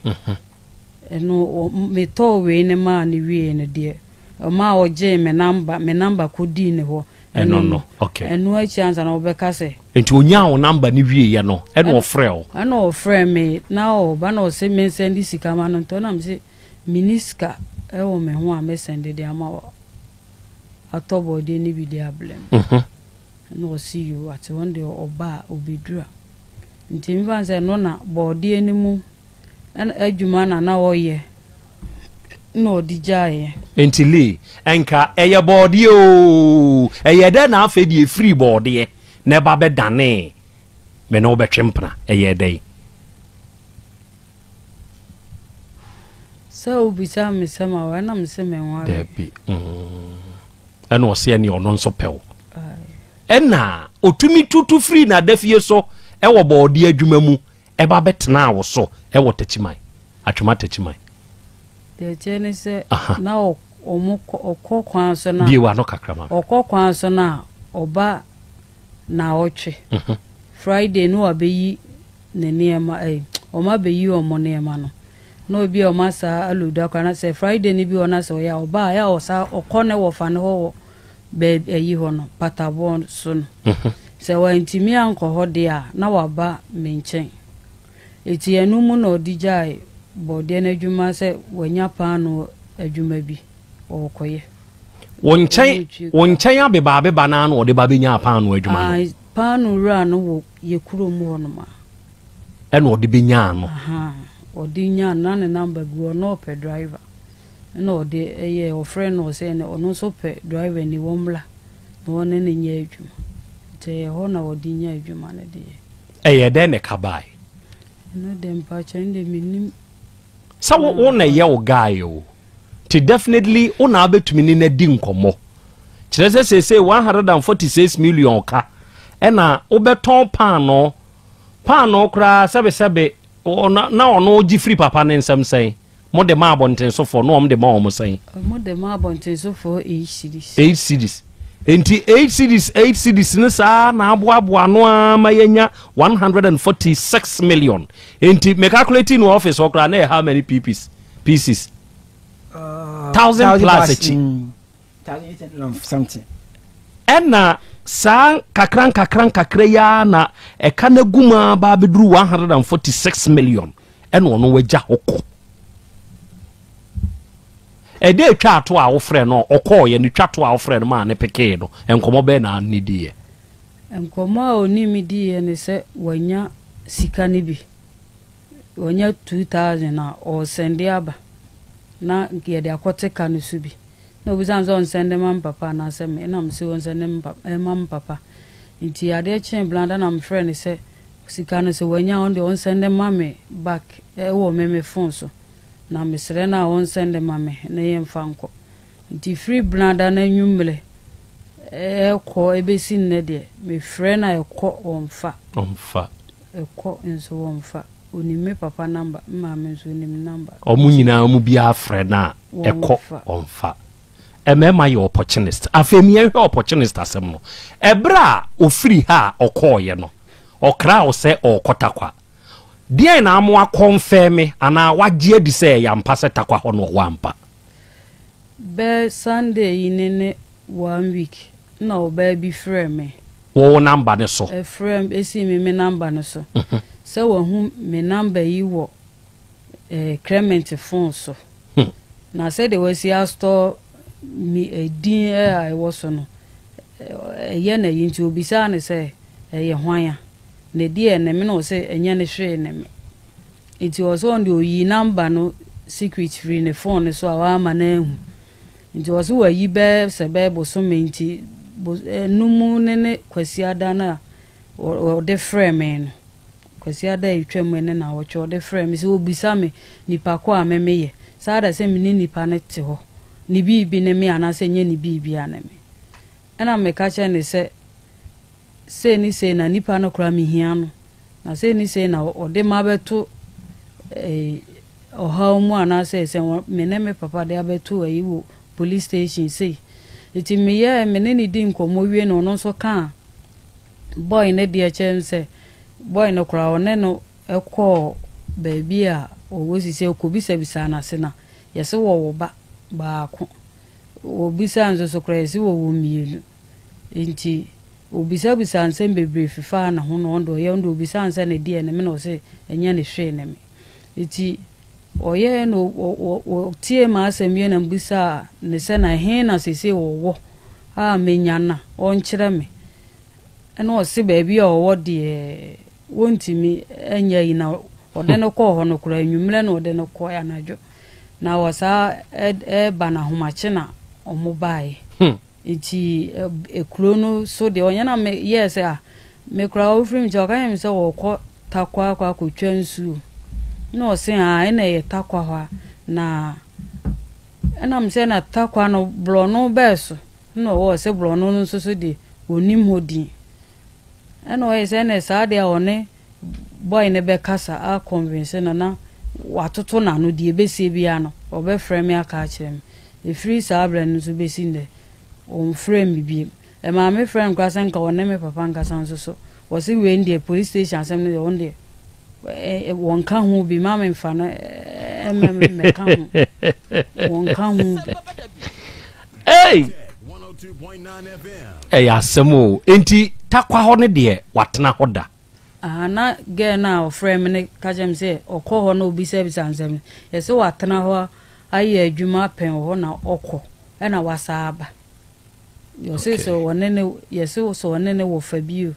Ɛno metɔɔ wei no maa no wiee no deɛ ɔmaa ɔgyee me namba me namba kɔdii ne hɔ. Ɛno no okay. Ɛno akyi ansa na ɔbɛka sɛ. Nti onyaa wo namba no wieeɛ no ɛna ɔfrɛɛ wo? Ɛna ɔfrɛɛ me na ɔba na ɔse mensɛnde sika ma no ntɔ na mese menni sika wɔ me ho a mɛsɛnde de ama wo atɔ bɔɔdeɛ no bi de abrɛ me. Ɛna ɔse yoo ate ɔno deɛ ɔba a ɔbɛduru a. Nti mefa no sɛ ɛno na bɔɔdeɛ no mu adwuma na na ɔyɛ na ɔde gyaeɛ. Nti Lee, nka ɛyɛ bɔɔdeɛ oo, ɛyɛɛ dɛn na afei deɛ ɛfirii bɔɔdeɛ na ɛba bɛdanee me ne wo bɛtwe mpena, ɛyɛɛ dɛn? Sɛ wobisa me sɛ maware na mese menware. Dabi. Mm. Ɛna ɔse ɛne ɔno nso pɛ wo. Ɛna ɔtumi tutu firi n'adafie so ɛwɔ bɔɔde adwuma mu ɛba bɛtenaa wo so ɛwɔ Takyiman, Atwoma Takyiman. Deɛ ɛteɛ ne sɛ na ɔmo ɔkɔ kwan so na Bie w'ano kakra ma me. Ɔkɔ kwan so na ɔba naawɔtwe. Mhm. Friday no wabɛyi ne nneɛma ɛyi wɔn abɛyi wɔn nneɛma no na obi a wɔn asa alodu akora na sɛ Friday no bi wɔ na sɛ ɔyɛ a ɔba a ɛyɛ a ɔsa ɔkɔ ne wɔfa ne hɔ wɔ baabi ɛyi hɔ no pataboɔ so no mhm. sɛ wantumi ankɔ hɔ deɛ a na waba me nkyɛn eti ɛno mu na ɔde gyae bɔdeɛ no adwuma sɛ wanya paano adwuma bi ɔrekɔyɛ. Wo nkyɛn wo nkyɛn abeba abeba no ara na ɔde ba bɛnyaa paano adwuma no. Paano wura no wɔ yɛ kurom hɔ nom a. Ɛna ɔde bɛnyaa no. Ahaa ɔde nyaa no na ne number gu hɔ na ɔpɛ driver ɛna ɔde ɛyɛɛ ɔfrɛ no ɔsɛ ɛnɛ ɔno nso pɛ driver ni wɔmmra na ɔne no nyɛ adwuma nti ɛyɛ hɔ na ɔde nyaa adwuma no de yɛ. Ɛyɛɛ dɛn na ɛka bae? Ɛno deɛ mpakyɛ ɛno deɛ mennim. Sɛ wo wo na ɛyɛ wo guy o. Nti definitely wo na wobɛtumi ne no adi nkɔmmɔ. Kyerɛ sɛ seesei 146 million ka ɛna wobɛtɔn paanoo. Paanoo koraa sɛbesɛbe na ɔno gye firi papa ne nsam sɛn? Mo de ma abɔntensofoɔ na wɔn de ma wɔn sɛn? Wɔn de ma abɔntensofoɔ 8 cedis. 8 cedis. Nti 8 cedis 8 cedis no saa na aboaboa ano ara ma yɛanya 146 million. Nti me calculate no office hɔ koraa na yɛ how many pieces? Pieces. Thousand plus akyi. Mm, something. Ɛna saa nkakra nkakra nkakra yi ara na ɛka no agu mu ara ba abɛduru 146 million ɛna ɔno wagya hɔ kɔ. Ɛda etwa ato a wofrɛ no ɔkɔɔyɛ no twa to a wofrɛ no maa ne pekee no nkɔmmɔ bɛɛ na ne diiɛ. Nkɔmmɔ a ɔne me diiɛ ne sɛ wanya sika no bi. Wanya 2000 a ɔresɛnde aba na yɛde akɔte ka no so bi. Na obisa me sɛ ɔnsɛnde ma me papa anaasɛ me, ɛna mese ɔnsɛnde ma me papa. Nti adeɛ kyee blanda na mefrɛɛ no sɛ sika no sɛ wanya a ɔno deɛ ɔnsɛnde ma me back ɛwɔ me me phone so. Na mesrɛ no a ɔnsɛnde ma me na yɛmfa nkɔ. Nti firi blanda no anwummerɛ ɛkɔ ɛbɛsi nnɛ deɛ mefrɛ no a ɛkɔ ɔmfa. Ɔmfa. Ɛkɔ nso wɔmfa. Onim me papa number, me maame nso onim ne number. Wɔn nyinaa mu biara frɛ no a, ɛkɔ ɔmfa. Mmarima yɛ opportunist. Afei me yɛnhwɛ opportunist asɛm no. Ɛberɛ a ɔfiri ha a ɔkɔɔeɛ no, ɔkraa wo sɛ ɔrekɔ Tarkwa. Deɛn na ama wakɔnfɛme anaa wagye adi sɛ ɛyɛ ampa sɛ Tarkwa hɔ no ɔwɔ ampa? Bɛ Sunday yi ne ne one week na ɔbaa bi frɛɛ me. Wɔ wo number no so? Ɛfrɛɛ me, esii me me number no so. Sɛ wahu me number yi wɔ eh, Clement phone so. Na sɛdeɛ wasi astɔ me edin a ɛwɔ so no, ɛyɛ no ayi nti obisaa no sɛ ɛyɛ hwan a. Na ɛdi ɛne me na ɔsɛ ɛnyɛ ne hwee ne me. Nti ɔsɛ ɔno deɛ ɔyii number no secret firii ne phone no so a wamma no anhu. Nti ɔse wayi bɛyɛ sɛ bɛyɛ bosome nti ɛno mu ne ne Kwasiada no a ɔde frɛɛ me no. Kwasiada a ɛtwa mu ne naawɔtwe ɔde frɛɛ me sɛ ɔbisa me nipa ko a me meyɛ. Saa da sɛ me ne nipa no te hɔ, ne biribi ne me anaasɛ ɛnyɛ ne biribi a ne me. Ɛna meka kyerɛɛ no sɛ sei ne sei na nipa no koraa mehia no, na sei ne sei na ɔde m'abɛto eh, ɔhaw mu anaasɛ sɛ me ne me papa de abɛto ayi wɔ police station sei. Nti meyɛɛ me ne no di nkɔmmɔ wie na ɔno nso kaa boy no deɛ kyerɛ me sɛ boy no koraa ɔne no. kɔɔ baabi a ɔwɔ sisi kɔbisabisaa no ase na yɛse wɔwɔ ba baako. Wɔbisaa nso so koraa yɛse wɔwɔ mmienu. Nti ɔbisabisaa nsɛm bebree fifaa ne ho na ɔno deɛ ɔyɛ ɔno deɛ ɔbisaa no sɛ ne deɛ ne me na ɔse ɛnyɛ ne hwee ne me. Nti ɔyɛɛ na ɔtiee m'asɛm wie na mebisaa no sɛ na ɛhe na seesei ɔwɔ a menya no a ɔnkyerɛ me. Ɛna ɔse baabi a ɔwɔ deɛ wɔntumi nyɛ ayi na ɔde no kɔɔ hɔ no koraa anwummerɛ na ɔde no kɔɛ anadwo na ɔsaa ɛba no ahomakye na ɔmo baeɛ. Nti kuro no so deɛ ɔnyɛ na me yɛɛ sɛ ah me koraa ɔfiri me nkyɛn ɔka kyerɛ me sɛ ɔkɔ Tarkwa akɔ akɔtwa nsuo na ɔse ah ɛna ɛyɛ Tarkwa hɔ a na ɛna me sɛ na Tarkwa no borɔno bɛɛ so na ɔwɔ ɔse borɔno no nso so deɛ ɔnim hɔ din ɛna ɔyɛ sɛ ɛna saa deɛ a ɔne boy no bɛkasa a convince no na watoto n'ano deɛ ɛbɛsie biara no ɔbɛfrɛ me aka akyerɛ me. Ɛfiri saa berɛ no nso bɛsi nnɛ, ɔmfrɛɛ me bio. Ɛmaa me frɛɛ no koraa sɛ nka ɔne me papa nkasa nso so, ɔse wei no deɛ police station asɛm no deɛ ɔno deɛ wɔnka ho bi, mma memfa no mmɛka ho, wɔnka ho bi. Hey! Ɛyɛ asɛm o. Enti Tarkwa hɔ no deɛ watena hɔ da? Ahaa na girl no a ɔfrɛɛ me no ka kyerɛɛ me sɛ ɔkɔ hɔ na ɔbisabisa nsɛm no, yɛse watena hɔ ayɛ adwuma apɛn wɔ hɔ na ɔkɔ ɛna wasan aba. Yɛse sɛ ɔne ne yɛse sɛ ɔne ne wɔfa bi o,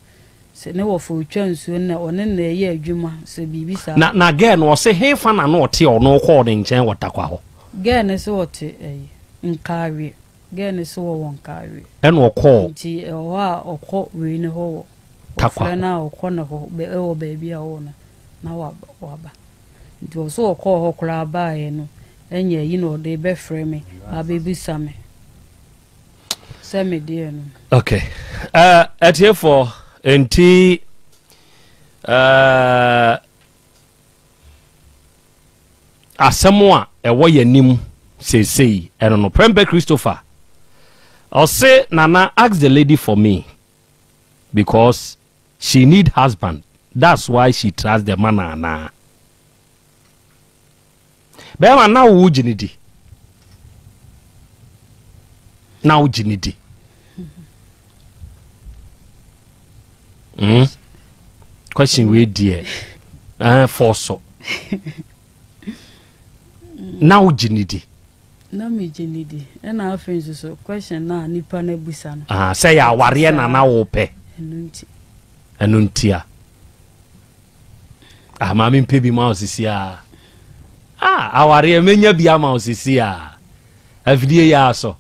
sɛ ne wɔfa otwa nsuo no na ɔne no na ɛyɛ adwuma sɛ biribi saa. Na na girl no ɔse hefa na na ɔte a ɔno ɔkɔɔ ne nkyɛn wɔ Tarkwa hɔ? Girl no se ɔte ɛyi Nkaawie. Girl no se wɔwɔ Nkaawie. Ɛna ɔkɔɔ. Nti ɛwɔ hɔ a ɔkɔ wei no hɔ wɔ Tarkwa Ɔfrɛ no a ɔkɔ ne hɔ bɛ wɔ baabi a ɔwɔ no na waba. Nti ɔse ɔkɔɔ hɔ koraa baeɛ no ɛnyɛ ayi na ɔde bɛfrɛ me abɛbisa me sɛ me deɛ no. Okay. Uh, atiefoɔ nti uh, asɛm a ɛwɔ yɛn anim seesei ɛno no Prempeh Christopher ɔse Nana ask the lady for me because she need husband that's why she trust the man anaa bɛrima na wo gye ne di na wo gye ne di mm? question wei deɛ eh, fɔ so na wo gye ne di Na me gye no di. Ɛna afei nso so question no a nipa no abisa no. Ah, sɛ yɛ awareɛ na na wopɛ. Ɛno nti. Ɛno nti a. Ah, maame mpɛ bi ma wo sisi a. Ah, awareɛ menya bi ama wo sisi a. Afidie yɛ aso.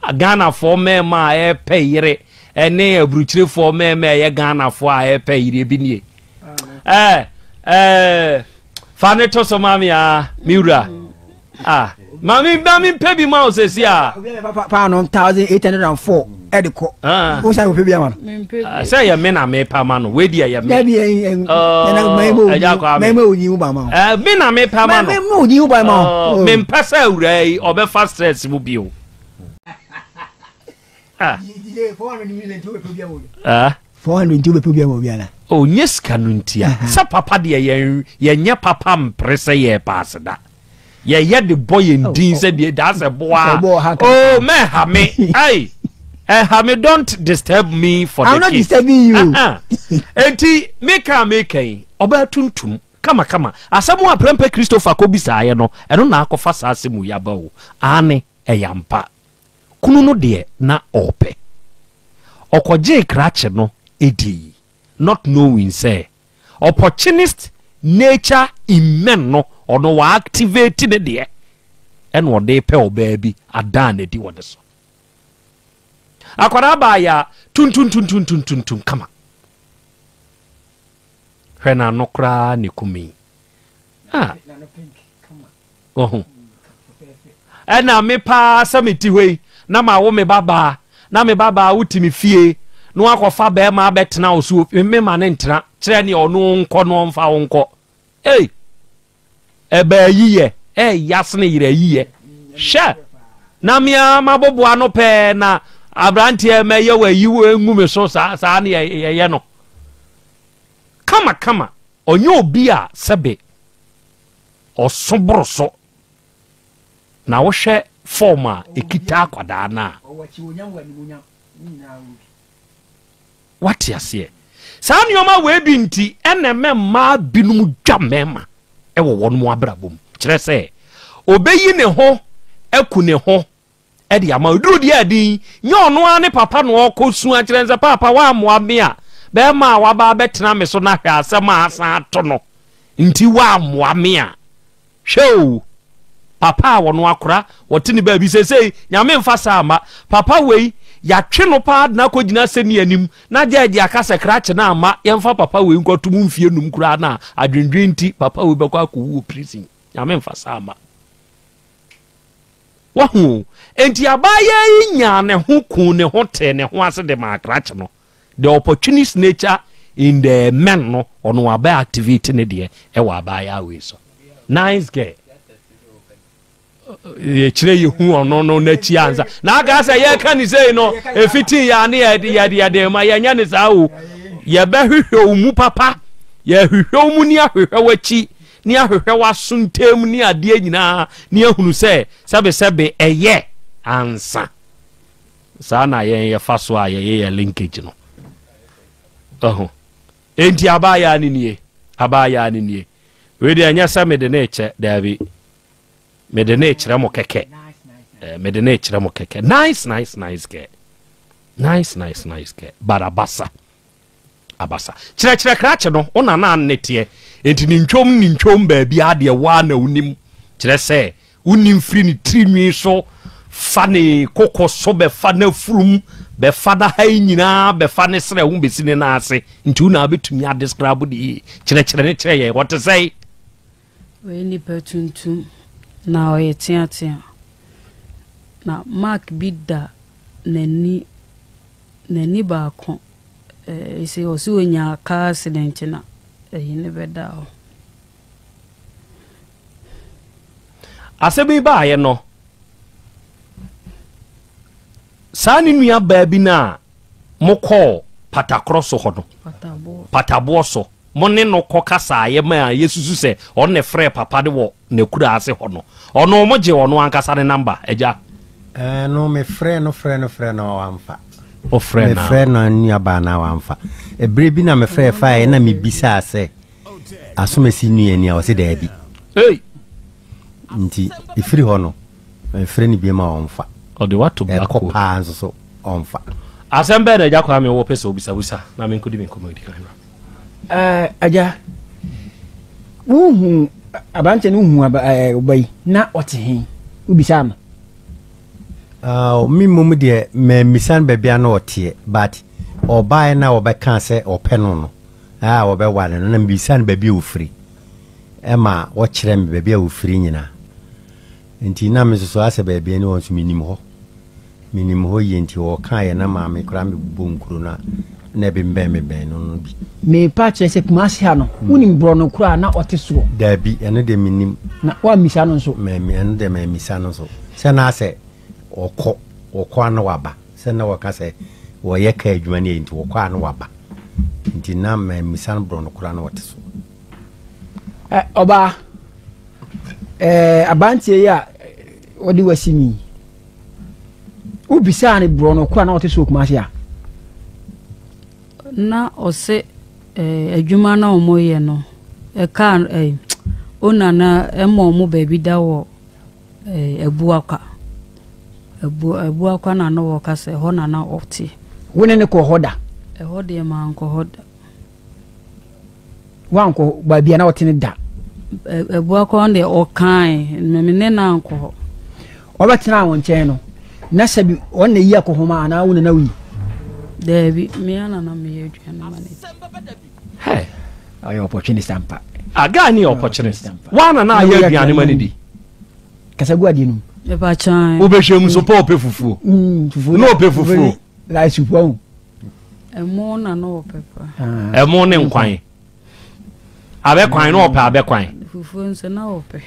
Ah, Ghanafoɔ mmarima a ɛpɛ yere ɛne aburukyirefoɔ mmarima a ɛyɛ Ghanafoɔ a ɛpɛ yere bi nie. Ɛɛ ɛɛ fa ne to so maame a me wura. Ah, maame maame mpɛ bi ma o sɛsi a. Paano 1804 ɛde kɔ. Ah. O sa o pɛ bi ama no. Ah, sɛ yɛ me na me pa ma no wei deɛ yɛ me. Dabi ɛn ɛn ɛja kɔ ame. Mɛmɛ onyi wo ba ma o. Ɛɛ me na me pa ma no. Mɛmɛ onyi wo ba ma o. Me mpɛ sɛ awura yi ɔbɛfa stress mu bio. Ah. Ah. 400 nti wobɛpɛ obi ama obi ana? Oh, nyɛ sika no ntia. Sɛ papa deɛ yɛn yɛnyɛ papa mpere sɛ yɛ paase da. Yɛyɛ de bɔ yɛn oh, din sɛ oh. deɛ daa sɛ boa. Oh, mɛha me. Ai. Ɛha me don't disturb me for the I'm not disturbing you. Enti meka meka yi ɔbaa tuntum kama kama. Asɛm a Prempeh Christopher kɔbisaeɛ no ɛno na akɔfa saa asɛm yi aba o. Aane ɛyɛ ampa. Kunu no deɛ na ɔɔpɛ. Ɔkɔgyee krakye no dii not knowing sɛ opportunist nature in men no ɔno wa activate ne deɛ ɛna ɔde repɛ ɔbaa bi adan n'adi wɔ ne so. Akwadaa baa yɛ a tuntuntuntuntuntuntum kama. Hwɛ n'ano koraa ne kumi. Ah. Wahu? Ɛna me paa sɛ mete hɔ yi na mawo me babaa na me babaa wote me fie na wakɔfa bɛrima abɛtena wo so me ma ne ntena kyerɛ ne ɔno nkɔ no ɔmfa wo nkɔ ei ɛbaa yiyɛ ɛya sene yerɛ yiyɛ hwɛ na mea maboboa no pɛɛ na aberanteɛ mɛyɛ wɔ ayi ngu me so saa saa ne yɛyɛ no kama kama. Ɔnyɛ obi a sɛbe ɔso boro so. Na wohwɛ fɔɔm a ɛkita akwadaa no a. Wate aseɛ? Saa nneɛma wei bi nti ɛna ɛmɛ mmaa binom dwa mmarima wɔ wɔn mu abrabɔ mu. Kyerɛ sɛ, ɔbɛyi ne ho aku ne ho de ama. Ɛduru deɛ adin, nyɛ ɔno ara ne papa na ɔkɔ su akyerɛ sɛ paapa woammoa me a, bɛrima a waba abɛtena me so na hwɛ asɛm a asan ato no nti woammoa me a. Hwɛ o! Papa a ɔno akora, ɔte ne baabi seesei, Nyame mfa saa mma. Papa wei, yɛatwe no paa de no akɔgyina asɛnni anim, na gyɛɛgye aka sɛ krakye no amma yɛmfa papa wei nkɔto mu mfie num koraa no a, adwendwen nti, papa wei bɛkɔ akɔwu wɔ prison. Nyame mfa saa mma. Wahu o? Enti abaayaa yi nyaa ne ho kuu ne ho tee ne ho ase de maa krakye no. The opportunist nature in the men no ɔno wabɛ activate ne deɛ ɛwɔ abaayaa wei so. Nice girl. Yɛkyerɛ yɛhu ɔno no n'akyi ansa na aka sɛ yɛka ne sei no ɛfiti yɛ ne yɛde yɛde yɛde ma yɛnyɛ ne saa o. Yɛbɛhwehwɛ wo mu papa, yɛhwehwɛ wo mu ne ahwehwɛ w'akyi ne ahwehwɛ w'aso ntam ne adeɛ nyinaa ne ahunu sɛ sɛbesɛbe ɛyɛ ansa. Saa na yɛn yɛfa so a yɛyɛ yɛn linkage no. Ɛho. Enti abaayaa no nie. Abaayaa no nie. Wei deɛ ɛnyɛ sɛ mede ne rekyɛ, daabi. Mede ne rekyerɛ mo kɛkɛ. Eh, mede ne rekyerɛ mo kɛkɛ. Nice, nice, nice girl. Nice, nice, nice girl. But abasa. Abasa. Kyerɛkyerɛ krakye no, wo na na ne teɛ. Enti ne ntwom ne ntwom baabi a deɛ woa na wonim. Kyerɛ sɛ, wonim firi ne tiri nwi so fa ne koko so bɛfa n'afurum, bɛfa n'aha yi nyinaa, bɛfa ne serɛ ho bɛsi ne nan ase. Nti wo na wobɛtumi adescribe ne yie. Kyerɛkyerɛ ne kyerɛ yɛn, ɔte sɛn? Ɔyɛ nipa tuntum na ɔyɛ teatea. Na mark bi da n'ani N'ani baako eh, sɛ ɔsɛ ɔnya car accident na ɛyi ne bɛda hɔ. Asɛm yi baeɛ no, saa ne nua baa bi no a mokɔɔ patakorɔ so hɔ no, pataboɔ so, mo ne no kɔ kasaeɛ ma a yɛsusu sɛ ɔno na ɛfrɛɛ papa no wɔ n'akura ase hɔ no, ɔno mo gye ɔno ankasa ne namba, agya? Ɛɛ no mefrɛ no frɛ no frɛ no wamfa. Wofrɛ no? Mefrɛ no nuabaa no wamfa. Ɛberɛ bi na mefrɛ faeɛ na mebisaa sɛ asomasi nua ni a ɔse daabi. Hey! Nti ɛfiri hɔ no mefrɛ no biom a ɔmfa. Ɔde wato black hole. Ɛkɔ paa nso so ɔmfa. Asɛm bɛn na Agya Kwame wɔ pɛ sɛ obisabusa na menkɔdi me nkɔmmɔ adi kan mmra? Ɛɛ agya, wohu aberanteɛ no wohu aba ɛɛ ɔba yi na ɔte he? Wobisaa no? Uh, me mmom deɛ mammisa no baabi a na ɔteɛ but ɔbaeɛ na wɔbɛkaa sɛ ɔpɛ no no a wɔbɛware no na mebisa no baabi a ɔfiri ɛma wɔkyerɛ me baabi a ɔfiri nyinaa nti na me nso so asɛ baabi ne wɔn nso menim hɔ Menim hɔ yie nti wɔkaeɛ na maame koraa mebobɔ nkuro no a na ɛbembɛn me bɛn no no bi. Merepa akyerɛ sɛ Kumasi ha no wonim borɔno korɔ a na ɔte soɔ? Daabi, ɛno deɛ mennim. Na woammisa no nso? Mammi, ɛno deɛ mammisa no nso. Sɛ na asɛ ɔkɔ, ɔkɔ a na waba. Sɛ na wɔka sɛ wɔyɛ kaa adwuma no yɛ nti wɔkɔ a na waba. Nti na mammisa no borɔno korɔ a na ɔte so. Ɛ, ɔbaa, ɛɛ, aberanteɛ yi a wɔde wasi mi yi, Wobisaa no borɔno ko a na ɔte so wɔ Kumasi a. Na ɔse eh, adwuma na wɔyɛ no ɛkaa eh, ona na ɛma wɔn baabi da wɔ eh, Abuakwa. Abu, Abuakwa na na wɔka sɛ ɛhɔ na na ɔte. Wo ne ne kɔɔ hɔ da? Ɛhɔ deɛ mankɔ hɔ da. Woankɔ baabi a na ɔte no da? Abuakwa no deɛ ɔkae, me ne no ankɔ hɔ. Ɔbɛtenaa wo nkyɛn no, na sɛbi ɔno na eyi akɔhoma anaa wo na na woyi? Daabi, me ara na na meyɛ aduane ma no di. Hey. Ɔyɛ opportunist ampa. Ah, guy ni yɛ opportunist. Wa na na ayɛ aduane ma no di. Kasa gu adeɛ no mu. Mepa kyan. Wobɛhwɛ mu so pɛ ɔpɛ fufuo. Fufuo. Na ɔpɛ fufuo. Rice soup wahu. Ɛmo na na ɔpɛ pa. Ah. Ɛmo ne nkwan. Abɛkwan na ɔpɛ abɛkwan. Fufuo nso na ɔpɛ.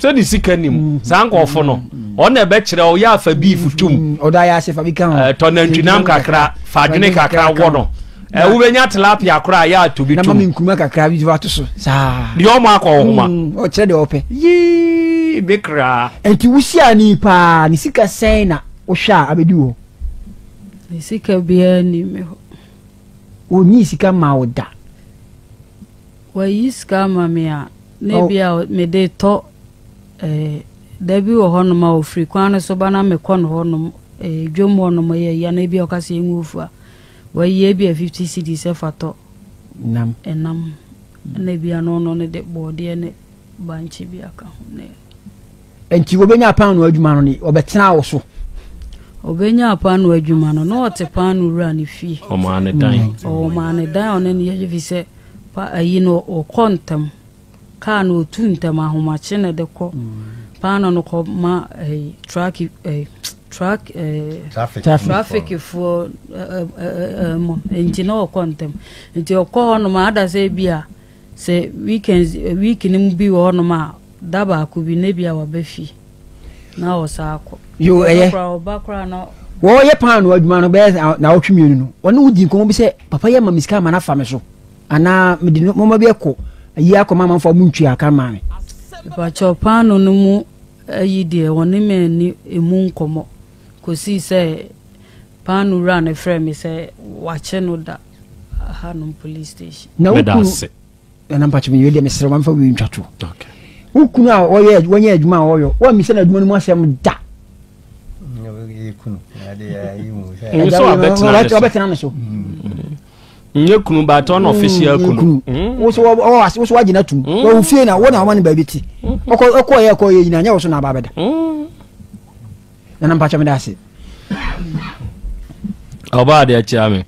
Sɛ ne sika nim mm. saa nkɔɔfo no mm. ɔna ɛbɛkyerɛ ɔyɛ afa beef mm. tum. Ɔdɔ ayɛ ase fa bi ka ho. Tɔ nantwinam kakra fa adwene kakra wɔ no. Ɛ wobɛnya tilapia koraa yɛ ato bi na tom. ma me nkuruma kakra bi ato so saa. Deɛ ɔmo akɔ wɔ homa. Mm, ɔkyerɛ deɛ ɔpɛ. Yii me kra. Nti wohyia ne paa ne sika sɛn na wohwɛ a abɛdi wɔ? Ne sika biara nni me hɔ. Ɔnyii sika maa wo da. Wayi sika ama me a, na ebi a mede tɔ eh, da bi wɔ hɔnom a ɔfiri kwan no so ba na mekɔ no hɔnom eh, dwom hɔnom yɛ ya na ebi a ɔka sɛ yɛngu ofu a, wayi ebi a 50 cedis sɛ fa tɔ nam. Ɛnam na ebi a no ɔno no de bɔɔdeɛ ne bankye bi aka ho ne. Nti wɔbɛnya paanoo adwuma no ne ɔbɛtena wo so. Ɔbɛnya paanoo adwuma no na ɔte paanoo wura ne fie. Ɔmaa ne dan. Ɔmaa ne dan ɔne ne yɛ fi sɛ pa ayi no ɔkɔ ntɛm. Kaa no ɔtu ntɛm ahomakye na ɛde kɔ. Paanoo no kɔ ma ɛyi truck ɛyi truck ɛɛ traffic foɔ ɛɛ ɛɛ mo nti na ɔkɔ ntɛm. Nti ɔkɔ hɔ nom ada sɛ ebi a Sɛ weekends, week no mu bi wɔ hɔnom a, da baako bi na ebia waba fie na ɔsan akɔ. Yo, ɛyɛ. Ɔba koraa na. Wɔyɛ paano adwuma no bɛyɛ naawɔtwe mmienu no, wɔne wo di nkɔmmɔ bi sɛ, papa yi ama me sika ama no afa me so, anaa mede nneɛma bi akɔ ayi akɔma amanfoɔ a wɔntua aka mmaa me. Mepakyɛw, paano no mu ayi deɛ, wɔne me anni emu nkɔmmɔ kɔsii sɛ paano wura no frɛɛ me sɛ wakye no da. Hanom police station. Na wo kunu nana mpakyɛ mi deɛ mesrɛ wɔn fa wei ntwa to. Wo kunu a ɔyɛ wɔnyɛ adwuma a ɔyɔ wɔn mmisa na adwuma no mu asɛm da. Ɔbɛtena ne so. Nye kunu but ɔna official kunu. Woso wɔ woso wagye na tum. Wɔ wo fie na wo na wɔn ne baabi ti. Ɔkɔ ɔkɔ yɛ ɔkɔ yɛ nyina nyɛ wo so na aba abɛda. Nana mpakyɛ mi da ase. Ɔbaa deɛ kyia me.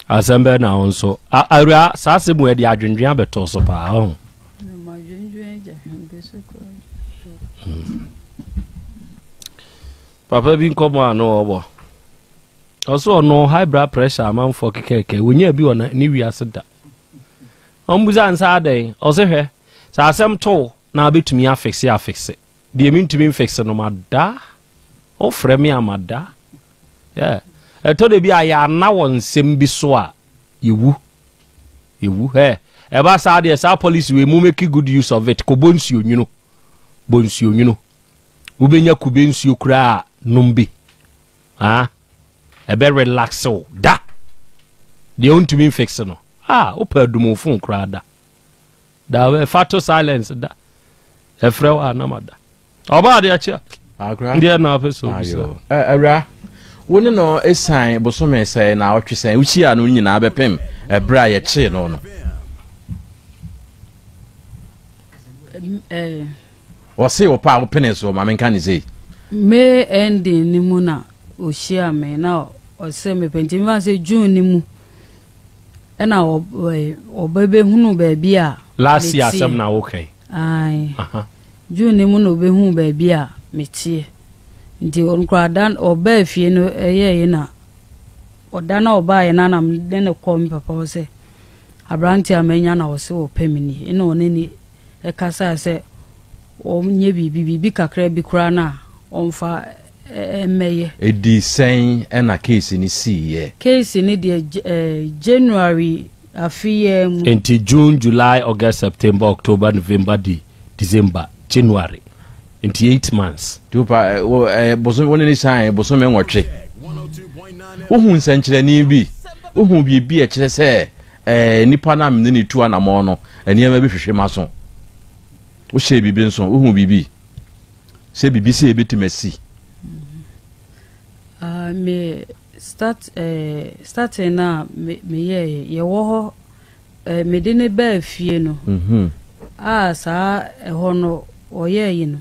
Asɛm bɛn na wo nso awura saa asɛm wei de adwendwen abɛtɔ so paa ɔho. Papa bi nkɔmɔ a no ɔbɔ. Ɔso ɔno high blood pressure amanfoɔ kekɛkɛ wɔnya bi wɔ ne wiase da. Ɔmbusa nsa adɛn ɔse hwɛ sɛ asɛm to na abɛtumi afixe afixe deɛ mentumi mfixe no mada wofrɛ me a mada. Yeah. Ɛtɔ da bi a yɛanna wɔ nsɛm bi so a, yɛwu. Yɛwu. Hɛ, ɛba saa deɛ saa policy wei mo make good use of it. Kɔbɔ nsuo nwunu. Bɔ nsuo nwunu. Wobɛnya kube nsuo koraa a, nom bi. Ah, ɛbɛ relax wo. Da. Deɛ wontumi mfixe no. Ah, wopɛ adum wo phone koraa da. Da, ɛfa to silence da. Ɛfrɛ wo a na mada. Ɔbaa adeɛ akyi a. Akora. Deɛ na apɛ sɛ obisa. Awura, wo ne no esan bosome sɛn na ɔtwe sɛn wohyia no nyinaa bɛpem ɛberɛ a yɛkyee no no? Wɔse wo pa a wopene soɔ ma menka ne sei. May ending no mu na ɔhyia me na ɔsɛ mepɛ nti mefa sɛ June no mu ɛna ɔbɛbɛhunu baabi a Last year asɛm na woka yi. Ae. June no mu na obehuu baabi a meteɛ. Nti ɔno koraa da ɔbaa fie no ɛyɛeɛ na ɔda na ɔbaeɛ no na mede no kɔɔ me papa hɔ sɛ aberanteɛ a manya na ɔse ɔpɛ me nie. Ɛna ɔne ne ɛkasae sɛ ɔnyɛ biribi, biribi kakra bi koraa no a ɔmfa mmɛyɛ. Ɛdii sɛn na case no siiɛ? Case no deɛ January afe yi ara mu. Nti June, July, August, September, October, November, de December, January. Nti 8 months. Nti wopa wo eh, bosome wo ne ne san bosome nwɔtwe. Wohu nsɛnkyerɛnne bi, wohu biribi a ɛkyerɛ sɛ eh, nipa no a mene ne tu anamɔn no, nneɛma bi hwehwe m'aso. Wohyɛ biribi nso, wohu biribi sɛ biribi sɛ ebetumi asi. Uh, me start eh, starting na me meyɛɛ yɛwɔ hɔ eh, mede ne baa fie no mm -hmm. a saa ɛhɔ no ɔyɛɛ yi no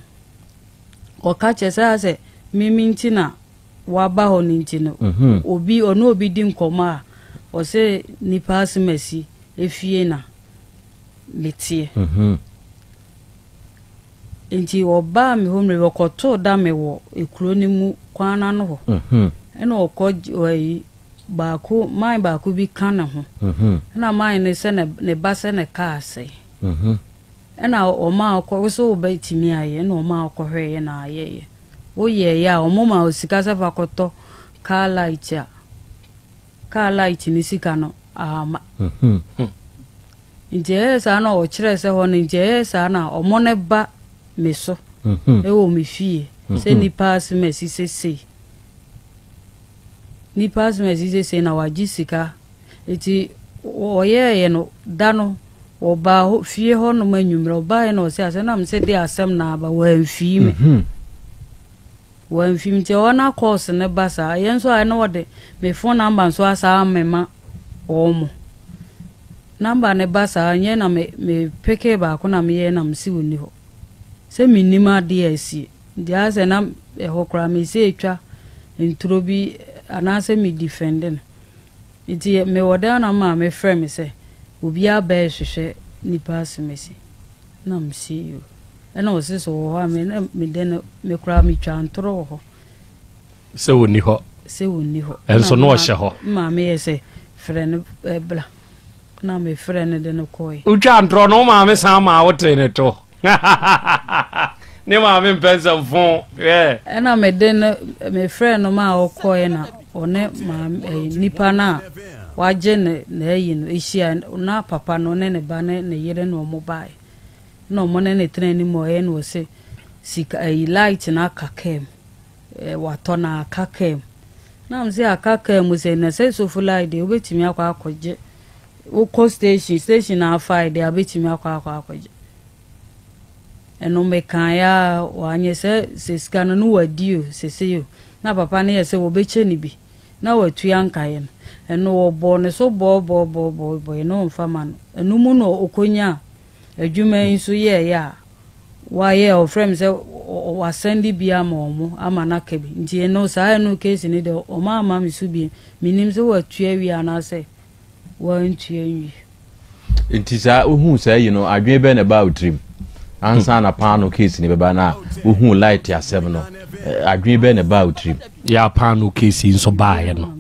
ɔka kyerɛ sɛ sɛ mimi nti na waba hɔ no nti no mm -hmm. obi ɔne obi di nkɔmmɔ a ɔsɛ nipa asemasi efie na meteɛ mm -hmm. Nti ɔbaa me hɔ mmerɛ bi, ɔkɔtoo da me wɔ ekuro no mu kwan no ano hɔ. Ɛna ɔkɔ ayi baako, man baako bi ka ne ho. Ɛna man no sɛ ne ba sɛ ne kaa asɛe. Ɛna ɔmaa ɔkɔ, wo sɛ wobɛtumi ayɛ, ɛna ɔmaa ɔkɔhwɛeɛ na ayɛeɛ. Woyɛeɛ a, ɔmo ma wo sika sɛ fa kɔtɔ car light a, car light no sika no. Amma. Nti ɛyɛɛ saa na ɔkyerɛɛ sɛ hɔ no nti ɛyɛɛ saa na ɔmo no ba me so ɛwɔ me fie sɛ nipa asem asi sesei nipa asem asi sesei na wagye sika nti ɔyɛɛyɛ no da no ɔbaa hɔ fie hɔ nom anwummerɛ ɔbaeɛ na ɔsɛ asɛm na mesɛ de asɛm na aba wamfii me. Wamfi nti ɛhɔ na calls no ba saa. Yɛn nso a na wɔde me phone number nso asa amema wɔn. Number no ba saa nyɛ na me me peke baako na meyɛ na mesi wɔn ni hɔ. Sɛ mennim adeɛ a asie. Nti ayɛ sɛ na ɛhɔ koraa mese etwa nturo bi anaasɛ me defend no. Nti mewɔ dan na maame frɛ me sɛ obi aba rehwehwɛ nipa asɛm asi. Na mese yoo. Ɛna ɔse sɛ ɔwɔ hɔ a me na me dɛ no me koraa me twa ntorɔ wɔ hɔ. Sɛ ɔnni hɔ. Sɛ ɔnni hɔ. Ɛnso na ɔhyɛ hɔ. Me maame yɛ sɛ frɛ no bla na me frɛ no de no kɔɛ. Wotwa ntorɔ no wo maame san maa wo tee ne to. Ne maame mpɛ nsɛm fo hwɛ. Ɛna me de no me frɛ no maa ɔkɔɛ na ɔne maame ɛyi nipa no a wagye ne n'ayi no ehyia na papa no ne ne ba ne ne yere na ɔmo baeɛ. Na ɔmo ne no tena anim ɔyɛ na ɔse sika ayi light no aka kaa mu eh, watɔ na aka kaa mu na mo sɛ aka kaa mu sɛ na sɛ sofo light deɛ wobɛtumi akɔ akɔgye wokɔ station station na afae deɛ wobɛtumi akɔ akɔ akɔgye ɛno mekaeɛ a wanyɛ sɛ sɛ sika no no wadi o sese o na papa no yɛ sɛ wɔbɛkyɛ no bi na watua nkaeɛ no ɛno wɔbɔɔ ne so bɔɔbɔɔbɔɔbɔɔ na ɔmfa ma no ɛno mu na ɔkɔnyaa Adwuma yi nso yɛɛyɛ a wayɛ a ɔfrɛ me sɛ wasɛnde bi ama ɔmo ama no aka bi nti ɛno saa ɛno case no deɛ ɔmo amma me so biem menim sɛ watua wie anaasɛ wantua nwie. Nti saa wohuu saa yi no adwene bɛn na ɛbaa wo tirim ansa na paano case no bɛba na wohuu light asɛm no adwene bɛn na ɛbaa wo tirim? Yɛ paano case yi nso baeɛ no.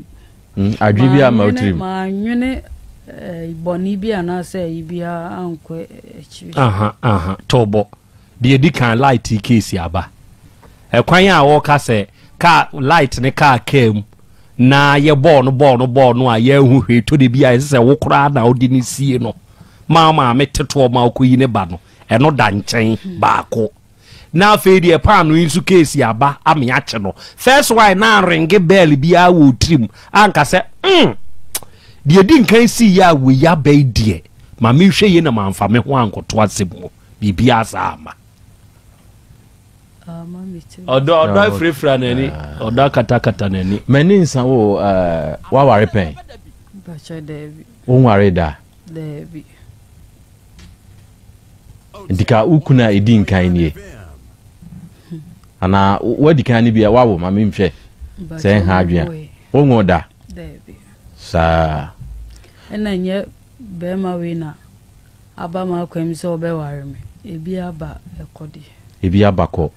Hmm, adwene bi ama wo tirim. Mannwene eh, bɔne bi anaasɛ ayi biara ankɔ akyiri. Aha, aha, tɔbɔ. Deɛ di kan light yi case aba. Ɛkwan a wɔka sɛ kaa light ne kaa kaa mu na yɛ bɔɔl no bɔɔl no bɔɔl no a yɛahu hwee to de bi a ɛsɛ sɛ wo koraa na wode ne sie no ma maame tetoɔ ma wokɔyi ne ba no ɛno da nkyɛn baako. Na afei deɛ paano yi nso keesi aba ame akye no. First one na anrenge bell biara wɔ tirim anka sɛ mm deɛ di nkan sii yɛ a wei aba yi deɛ ma menhwɛ yie na mamfa me ho ankɔto asɛm mu. Biribiara saa ama. Ɔdɔ ɔdɔ afirafira n'ani ɔdɔ akatakata n'ani. M'ani nsa wo eh, waware pɛn? Wonwaree da? Daabi. Nti ka wo kunu a ɛdi nkan nie anaa woadi kan no bi a woawo ma menhwɛ sɛ ɛnha adwene a wonwo da saa. Ɛna nyɛ bɛrima wei na aba m'akwan mu sɛ ɔbɛware me ebi aba ɛkɔ deɛ. Ebi aba kɔ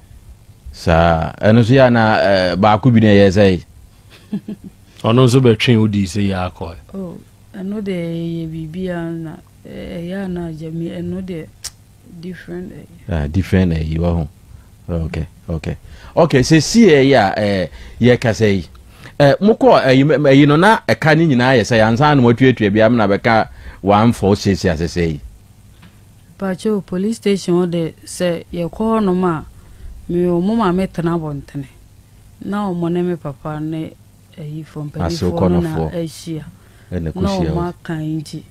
saa ɛno nso yɛ na eh, baako bi na ɛyɛ sɛ. Ɔno nso bɛtwe wo dii sɛ yɛ akɔ. Oh, ɛno deɛ ɛyɛ biribiara na Ɛyɛ a na agya mi ɛno deɛ different ɛyi. Ah different ɛyi wɔ ho okay okay okay sɛ si ɛyi a ɛɛ yɛ kasa yi ɛɛ mo kɔ ɛyi ɛyi no na ɛka ne nyinaa yɛ sɛ yansa na mo atuatua bi amena bɛka 1 4 6 asɛsɛ yi. Pacho police station hɔ de sɛ yɛkɔ hɔ nom a me wɔn ma me tena abɔntene na wɔn ne me papa ne ayifoɔ mpanimfoɔ no na ahyia na wɔn aka nti.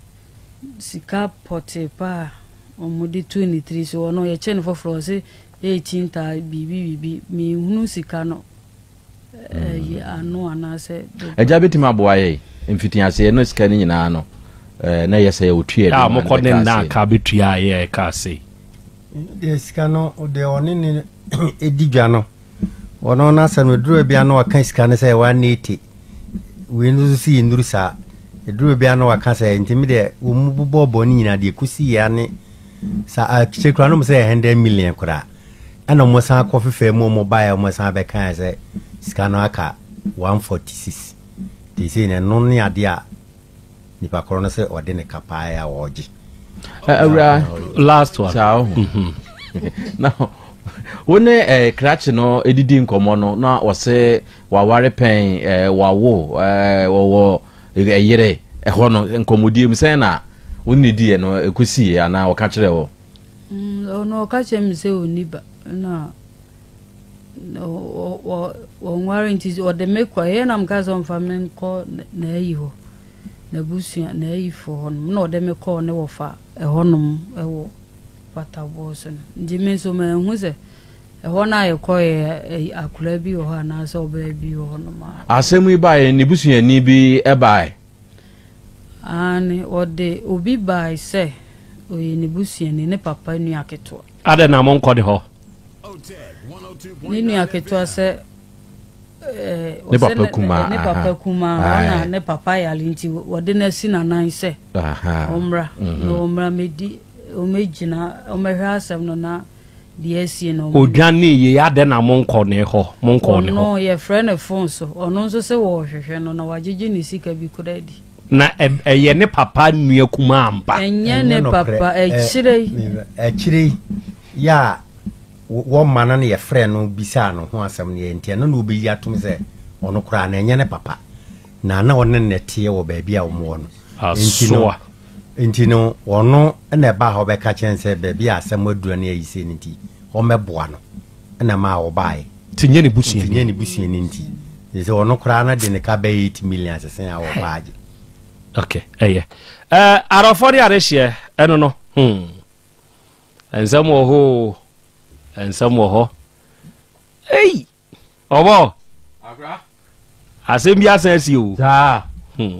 Sika pɔtee paa a wɔde too ne tiri so. Ɔno yɛkyɛ no foforɔ ɔse 18 taa biribi biribi. Menhunu sika no ɛyi ano anaasɛ dodoɔ. Agya bɛtumi aboa yɛn mfitiaseɛ no sika no nyinaa no na ɛyɛ sɛ ɔtua bi a ma no mokɔ ne bɛka nna aseɛ. aka bɛtua a yɛ ɛka sei. Deɛ sika no deɛ ɔne ne ɛdi dwa no ɔno n'asɛm no duro bi ano ɔka sika no sɛ 180 wei no nso si nnuru saa duro bi ano ɔka sɛ nti mi deɛ wɔn mu bobɔ bɔ ne nyinaa deɛ kusi yɛ ane sa akyire koraa no mo sɛ 100 million koraa ɛna wɔn san kɔ fefɛ mu wɔn baeɛ wɔn san bɛka sɛ sika no aka 146 te sɛ na ɛno ne adeɛ a nipa korɔ no sɛ ɔde ne ka paa a ɔregye. Awura last one. Saa ɔho. Na wo ne eh, krakye no edidi nkɔmɔ no na ɔse waware pɛn eh, wawo eh, wɔwɔ ɛyere. Ɛhɔ no, nkɔmmɔdie mu, sɛn na wo ne no diiɛ no ɛkɔsiiɛ anaa ɔka kyerɛɛ wo? Ɔno ɔka kyerɛɛ me sɛ ɔnni ba na wɔnware nti ɔde me kɔ ɛyɛ na meka sɛ ɔmfa me nkɔ n'ayi hɔ n'abusua n'ayifoɔ hɔ nom na ɔde me kɔɔ ne wɔfa ɛhɔnom ɛwɔ pataboɔ so no nti me nso manhu sɛ ɛhɔ no a yɛkɔɛ akwadaa bi wɔ hɔ anaasɛ ɔbaa bi wɔ hɔ nom a. Asɛm yi baeɛ ne busuani bi baeɛ. Aane, ɔde obi bae sɛ ɔyɛ ne busuani, ne papa nua ketewa. Adɛn na monkɔ ne hɔ? Ne nua ketewa sɛ ne papa kumaa, ne papa kumaa, ɔna ne papa yare nti wɔde no asi n'anan sɛ ɔmmra na ɔmmra mɛdi, ɔmmɛgyina, ɔmmɛhwɛ asɛm no na deɛ asie no. Odwanee yei, adɛn na monkɔ ne hɔ? Monkɔɔ ne hɔ. Ɔno, yɛfrɛ no fon so. Ɔno nso se wɔrehwehwɛ no, na wagyegye ne sika bi koraa adi. Na ɛyɛ ne papa nua kumaa ampa? Ɛnyɛ ne papa, akyire yi. Akyire yi, yɛ a wɔma no na yɛfrɛɛ no bisaa no ho asɛm no, nti ɛno na ɔbɛyi atom sɛ ɔno koraa no, ɛnyɛ ne papa. Na na ɔne no na ɛteɛ wɔ baabi a wɔwɔ no. Asoa. Nti no, ɔno na ɛbaa hɔ bɛka kyerɛɛ no sɛ baabi a asɛm aduru ne ayi sei no nti, ɔmmɛboa no. Ɛna ɛmaa ɔbaeɛ. Nti nyɛ ne busuani. Nti nyɛ ne busuani nti. Nti sɛ ɔno koraa no de ne ka bɛyɛ 8 million sese a ɔbaa agye. Ok, ɛyɛ. Ɛɛ, arɔfoɔ ne adehyeɛ, ɛno no, hmm. Nsɛm wɔ hɔ o, nsɛm wɔ hɔ. Ei! Ɔbɔ. Asɛm bi asan asi o. Saa. Hmm.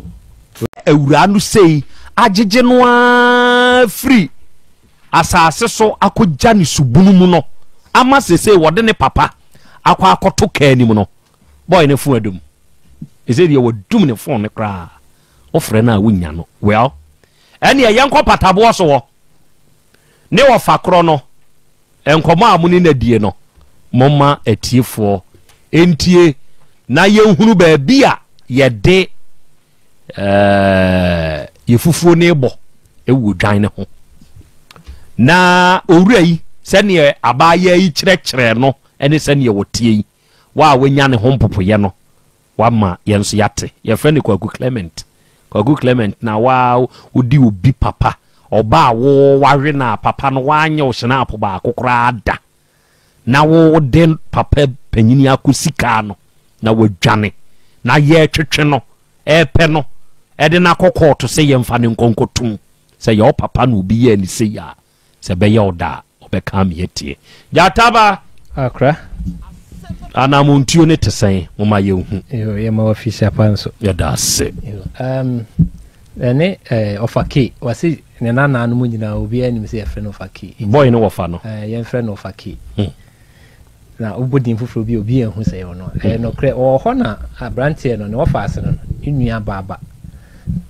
Awuraa no sei agyegye no ara firi asase so akɔgya ne subunu mu no ama sesei wɔde ne papa akɔ akɔto kaa anim no bɔe ne fon adum ɛsɛ deɛ wɔdum ne fon no koraa wofrɛ no a wonya no well ɛneɛ yɛnkɔ pataboɔ so hɔ ne wɔfa korɔ no Nkɔmmɔ a mo ne no adie no, momma atiefoɔ ntie na yɛnhunu baabi a yɛde eh, yɛ fufuo no rebɔ wɔ dwan no ho. Na owura yi, sɛdeɛ abaayewa yi kyerɛkyerɛ no ne sɛdeɛ wɔtie yi, wa a wanya ne ho mpopoeɛ no, Wama yɛn nso yɛate. Yɛfrɛ no Kwaku Clement. Kwaku Clement na wa wodi obi papa. Ɔba a wo wawe no a papa no wanyɛ wo hyɛnaapo baako koraa da. Na wo de papa panyini akɔsi kaa no na wadwane. Na yɛretwetwe no, ɛrepɛ no, ɛde no akɔ kɔɔto sɛ yɛmfa no nkɔ nkɔtom. Sɛ yɛ wo papa na obi yɛɛ no sei a, Sɛ ɛbɛyɛ wo dɛ a, ɔbɛka ame atie. Gyata ba! Akra. Anamontuo no te sɛn? Momma yɛnhu. Yo, yɛma wo afisi apa nso. Yɛda ase. Yo, um, ɛne eh, ɔfa K. Wɔse ne nanaa no mu nyinaa obiara nim sɛ yɛfrɛ no ɔfa K. Boy no wɔfa no. Eh, yɛmfrɛ no ɔfa K. Na wobɔ din foforɔ bi a obi anhu sɛ ɛyɛ ɔno a, ɛyɛ nokorɛ. Ɔwɔ hɔ na aberanteɛ no, ne wɔfa ase no, ne nua baa ba.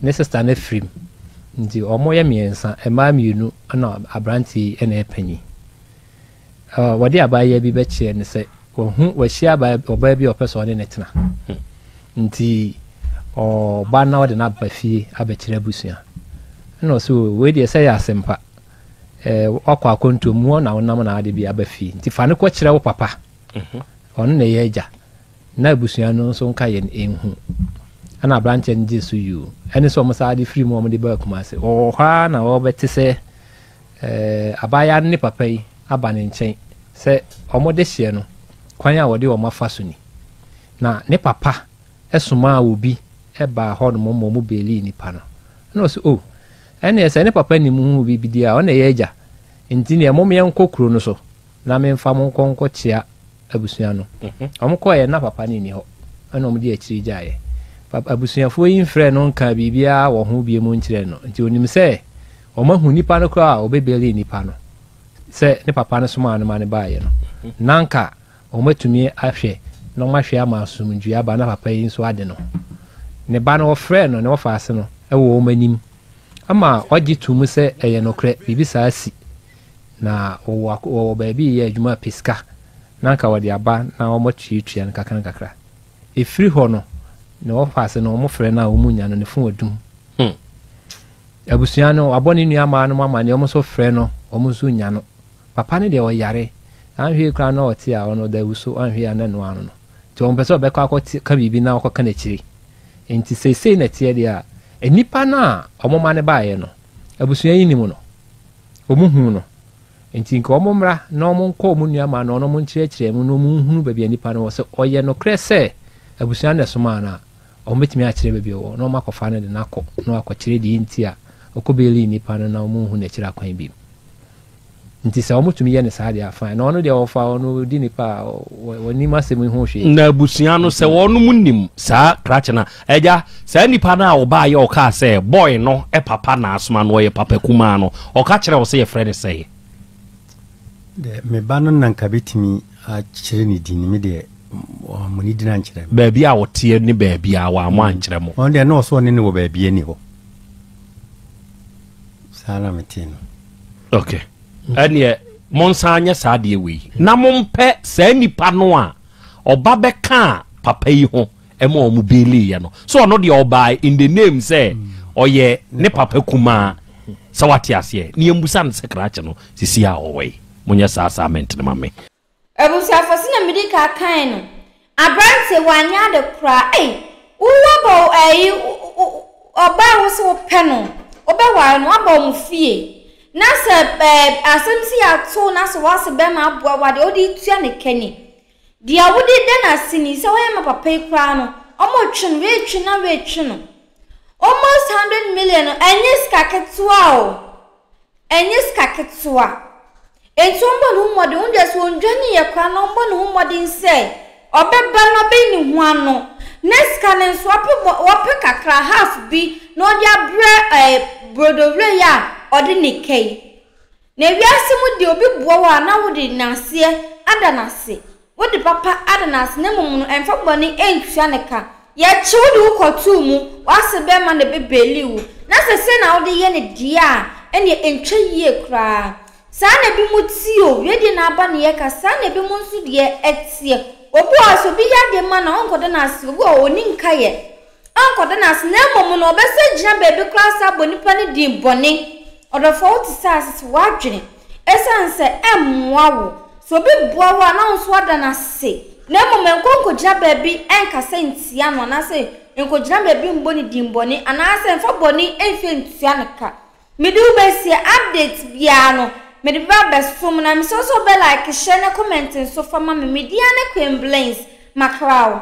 Ne sista no afiri mu. Nti wɔyɛ mmiɛnsa, mmaa mmienu na aberanteɛ yi na ɛyɛ panin. Wɔde abaayewa bi bɛkyerɛ no sɛ wahu, wahyia abaa, ɔbaa bi a ɔpɛ sɛ ɔne no tena. Nti ɔba na ɔde no aba fie abɛkyerɛ abusua. Ɛna ɔsɛ wei deɛ sɛ yɛ asɛmpa. Eh, wakɔ akwantuo mu hɔ na wonam na ade bi aba fie nti fa no kɔkyerɛ wo papa mhm. ɔno na ɛyɛ agya na abusua no nso nka yɛn ɛnhu ɛna aberanteɛ no gye so yuu ɛne sɛ ɔmo saa de firi mu ɔmo de ba Kumase ɔwɔ hɔ ara na ɔbɛte sɛ eh, abaayewa no ne papa yi aba ne nkyɛn sɛ ɔmo de hyeɛ no kwan a wɔde ɔmo afa so ni na ne papa somaa obi baa hɔnom ma wɔbeelii nipa no. Ɛna ɔse, Oh, ɛneɛ sɛ ne papa nim ho biribi deɛ a, ɔno na ɛyɛ agya. Nti neɛ mom yɛnkɔ kuro no so na memfa mo nkɔ nkɔkyea abusua no. Wɔn kɔeɛ na papa no nni hɔ, ɛna wɔn de akyiri gyaeɛ. Papa, abusuafoɔ yi mfrɛɛ no nkaa biribiara wɔ ho bio mu nkyerɛɛ no. Nti ɔnim sɛ wɔn ahu nipa no koraa a ɔbɛbeelii nipa no sɛ ne papa no somaa no ma no baeɛ no. Na anka Wɔatumi ahwɛ na wɔahwɛ ama asomdwoeɛ aba na papa yi nso ade no. Ne ba no, wɔfrɛɛ no ne wɔfaase no wɔ wɔn anim ma ɔgye too mu sɛ ɛyɛ nokorɛ, biribi saa asi. Na wɔwɔ wɔwɔ baabi reyɛ adwuma pɛ sika na anka wɔde aba na wɔatuatua no nkakrankakra. Ɛfiri hɔ no, ne wɔfaase no, wɔfrɛ no a wɔnnya no, ne fon adum. Abusua no, wabɔ ne nua mmaa no amaneɛ, wɔn nso frɛ no, wɔn nso nnya no. Papa no deɛ ɔyare, anhwee koraa na ɔte a ɔno ɔda awu so anhwee a na ɛno ano no. Nti ɔmpɛ sɛ ɔbɛkɔ akɔ te ka biribi na wakɔka n'akyiri. Nti seisei na ɛteɛ deɛ a, Nnipa no a wɔma no baeɛ no, abusua yi nim no. Wɔhuu no. Enti nka wɔmmra na wɔnkɔ wɔn nua maa no na wɔnkyerɛkyerɛ mu na wɔnhunu baabi a nipa no wɔ. Sɛ ɔyɛ nokorɛ sɛ abusua no na ɛsomaa no a, wɔbɛtumi akyerɛ baabi a ɔwɔ na wɔakɔfa no de no akɔ na wakɔkyerɛ deɛ nti a ɔkɔ beelii nipa no na wɔnhu n'akyiri akwan bio. Nti sɛ wɔtumi yɛ no saa deɛ a, fine. Na ɔno deɛ ɔfa ɔno ɔdi nipa a ɔnnim asɛm yi ho hwee. Na abusua no sɛ wɔnom nim saa krakye no a, agya, saa nipa no a ɔbaeɛ a ɔkaa sɛ boy no papa na asoma no, ɔyɛ papa kumaa no, ɔka kyerɛɛ wo sɛ yɛfrɛ no sɛn? Deɛ me ba no na nka bɛtumi akyerɛ ne din, me deɛ wammɔ ne din ankyerɛ me. Baabi a ɔteɛ ne baabi a wammɔ ankyerɛ mo. Ɔno deɛ na ɔsɛ ɔne no wɔ baabi ani hɔ. Saa na metee no. Ok. Ɛneɛ monsan nyɛ saa adeɛ wei na mompɛ saa nipa no a ɔba bɛkaa papa yi ho ɛma wɔn beeliiɛ no. So ɔno deɛ ɔbaa in the name sɛ ɔyɛ ne papa kumaa sɛ wate aseɛ ne yɛmbusa no sɛ krakye no sisi a ɔwɔ yi. Monyɛ saa assignment no ma me. Abusuafo sɛnea mede ka kae no, aberanteɛ wanyɛ ade koraa ei, wo waba wo ɛyi ɔbaa wo sɛ wopɛ no, wobɛware no, waba wɔn fie, na sɛ ɛɛ asɛm si ato na sɛ wase bɛrima aboa wo a, deɛ wode tua ne ka ni. Deɛ wode da no ase ni, sɛ woyɛ ma papa yi koraa no, wɔretwe no, weretwe na weretwe no. Almost 100 million no, ɛnyɛ sika ketewa o. Ɛnyɛ sika ketewa. Enti ɔmbɔ ne ho mmɔden, wo deɛ sɛ ɔndwaneeɛ koraa na ɔmbɔ ne ho mmɔden sɛ ɔbɛba na ɔbɛyi ne ho ano. Na sika no nso ɔpɛ bɔ ɔpɛ kakra, half bi, na ɔde abrɛ ɛɛ brodowura yi a ɔde ne ka yi. Na wiase mu deɛ obi boa wo a na wode n'aseɛ ada no ase. Wode papa ada no ase na mmom no ɛmfa bɔne ntua no ka. Yɛkye wo de wo kɔtoo mu, w'ase bɛrima na ɛbɛbeeli wo, na sɛ sei na wode yɛ no deɛ a, ɛnneɛ ɛntwa yie koraa. Saa na ebinom te o, wei deɛ na aba na yɛka, saa na ebinom nso deɛ ɛteɛ. Obi wɔ hɔ a sɛ obi yɛ adeɛ ma no a, ɔnkɔda no ase, obi wɔ hɔ a ɔnni nkaeɛ. Ɔnkɔda no ase, na mmom no, ɔbɛsan agyina baabi koraa asan abɔ nipa no din bɔne. Ɔdɔfoɔ, wote sɛ asese w'adwene. Ɛsiane sɛ ɛmmoa wo. Sɛ obi boa wo a, na wo nso woada no ase, na mmom nkɔ nkɔgyina baabi nkasa ntia no, anaasɛ nkɔgyina baabi mbɔ no din bɔne, anaasɛ mfa bɔne mfa ntua no ka. Mede wo bɛsie, update biara no, mede bɛba abɛsom, na mesrɛ wo sɛ wobɛ like, share ne comment nso fa ma me. Me din ara ne Queen Blings. Makra wo.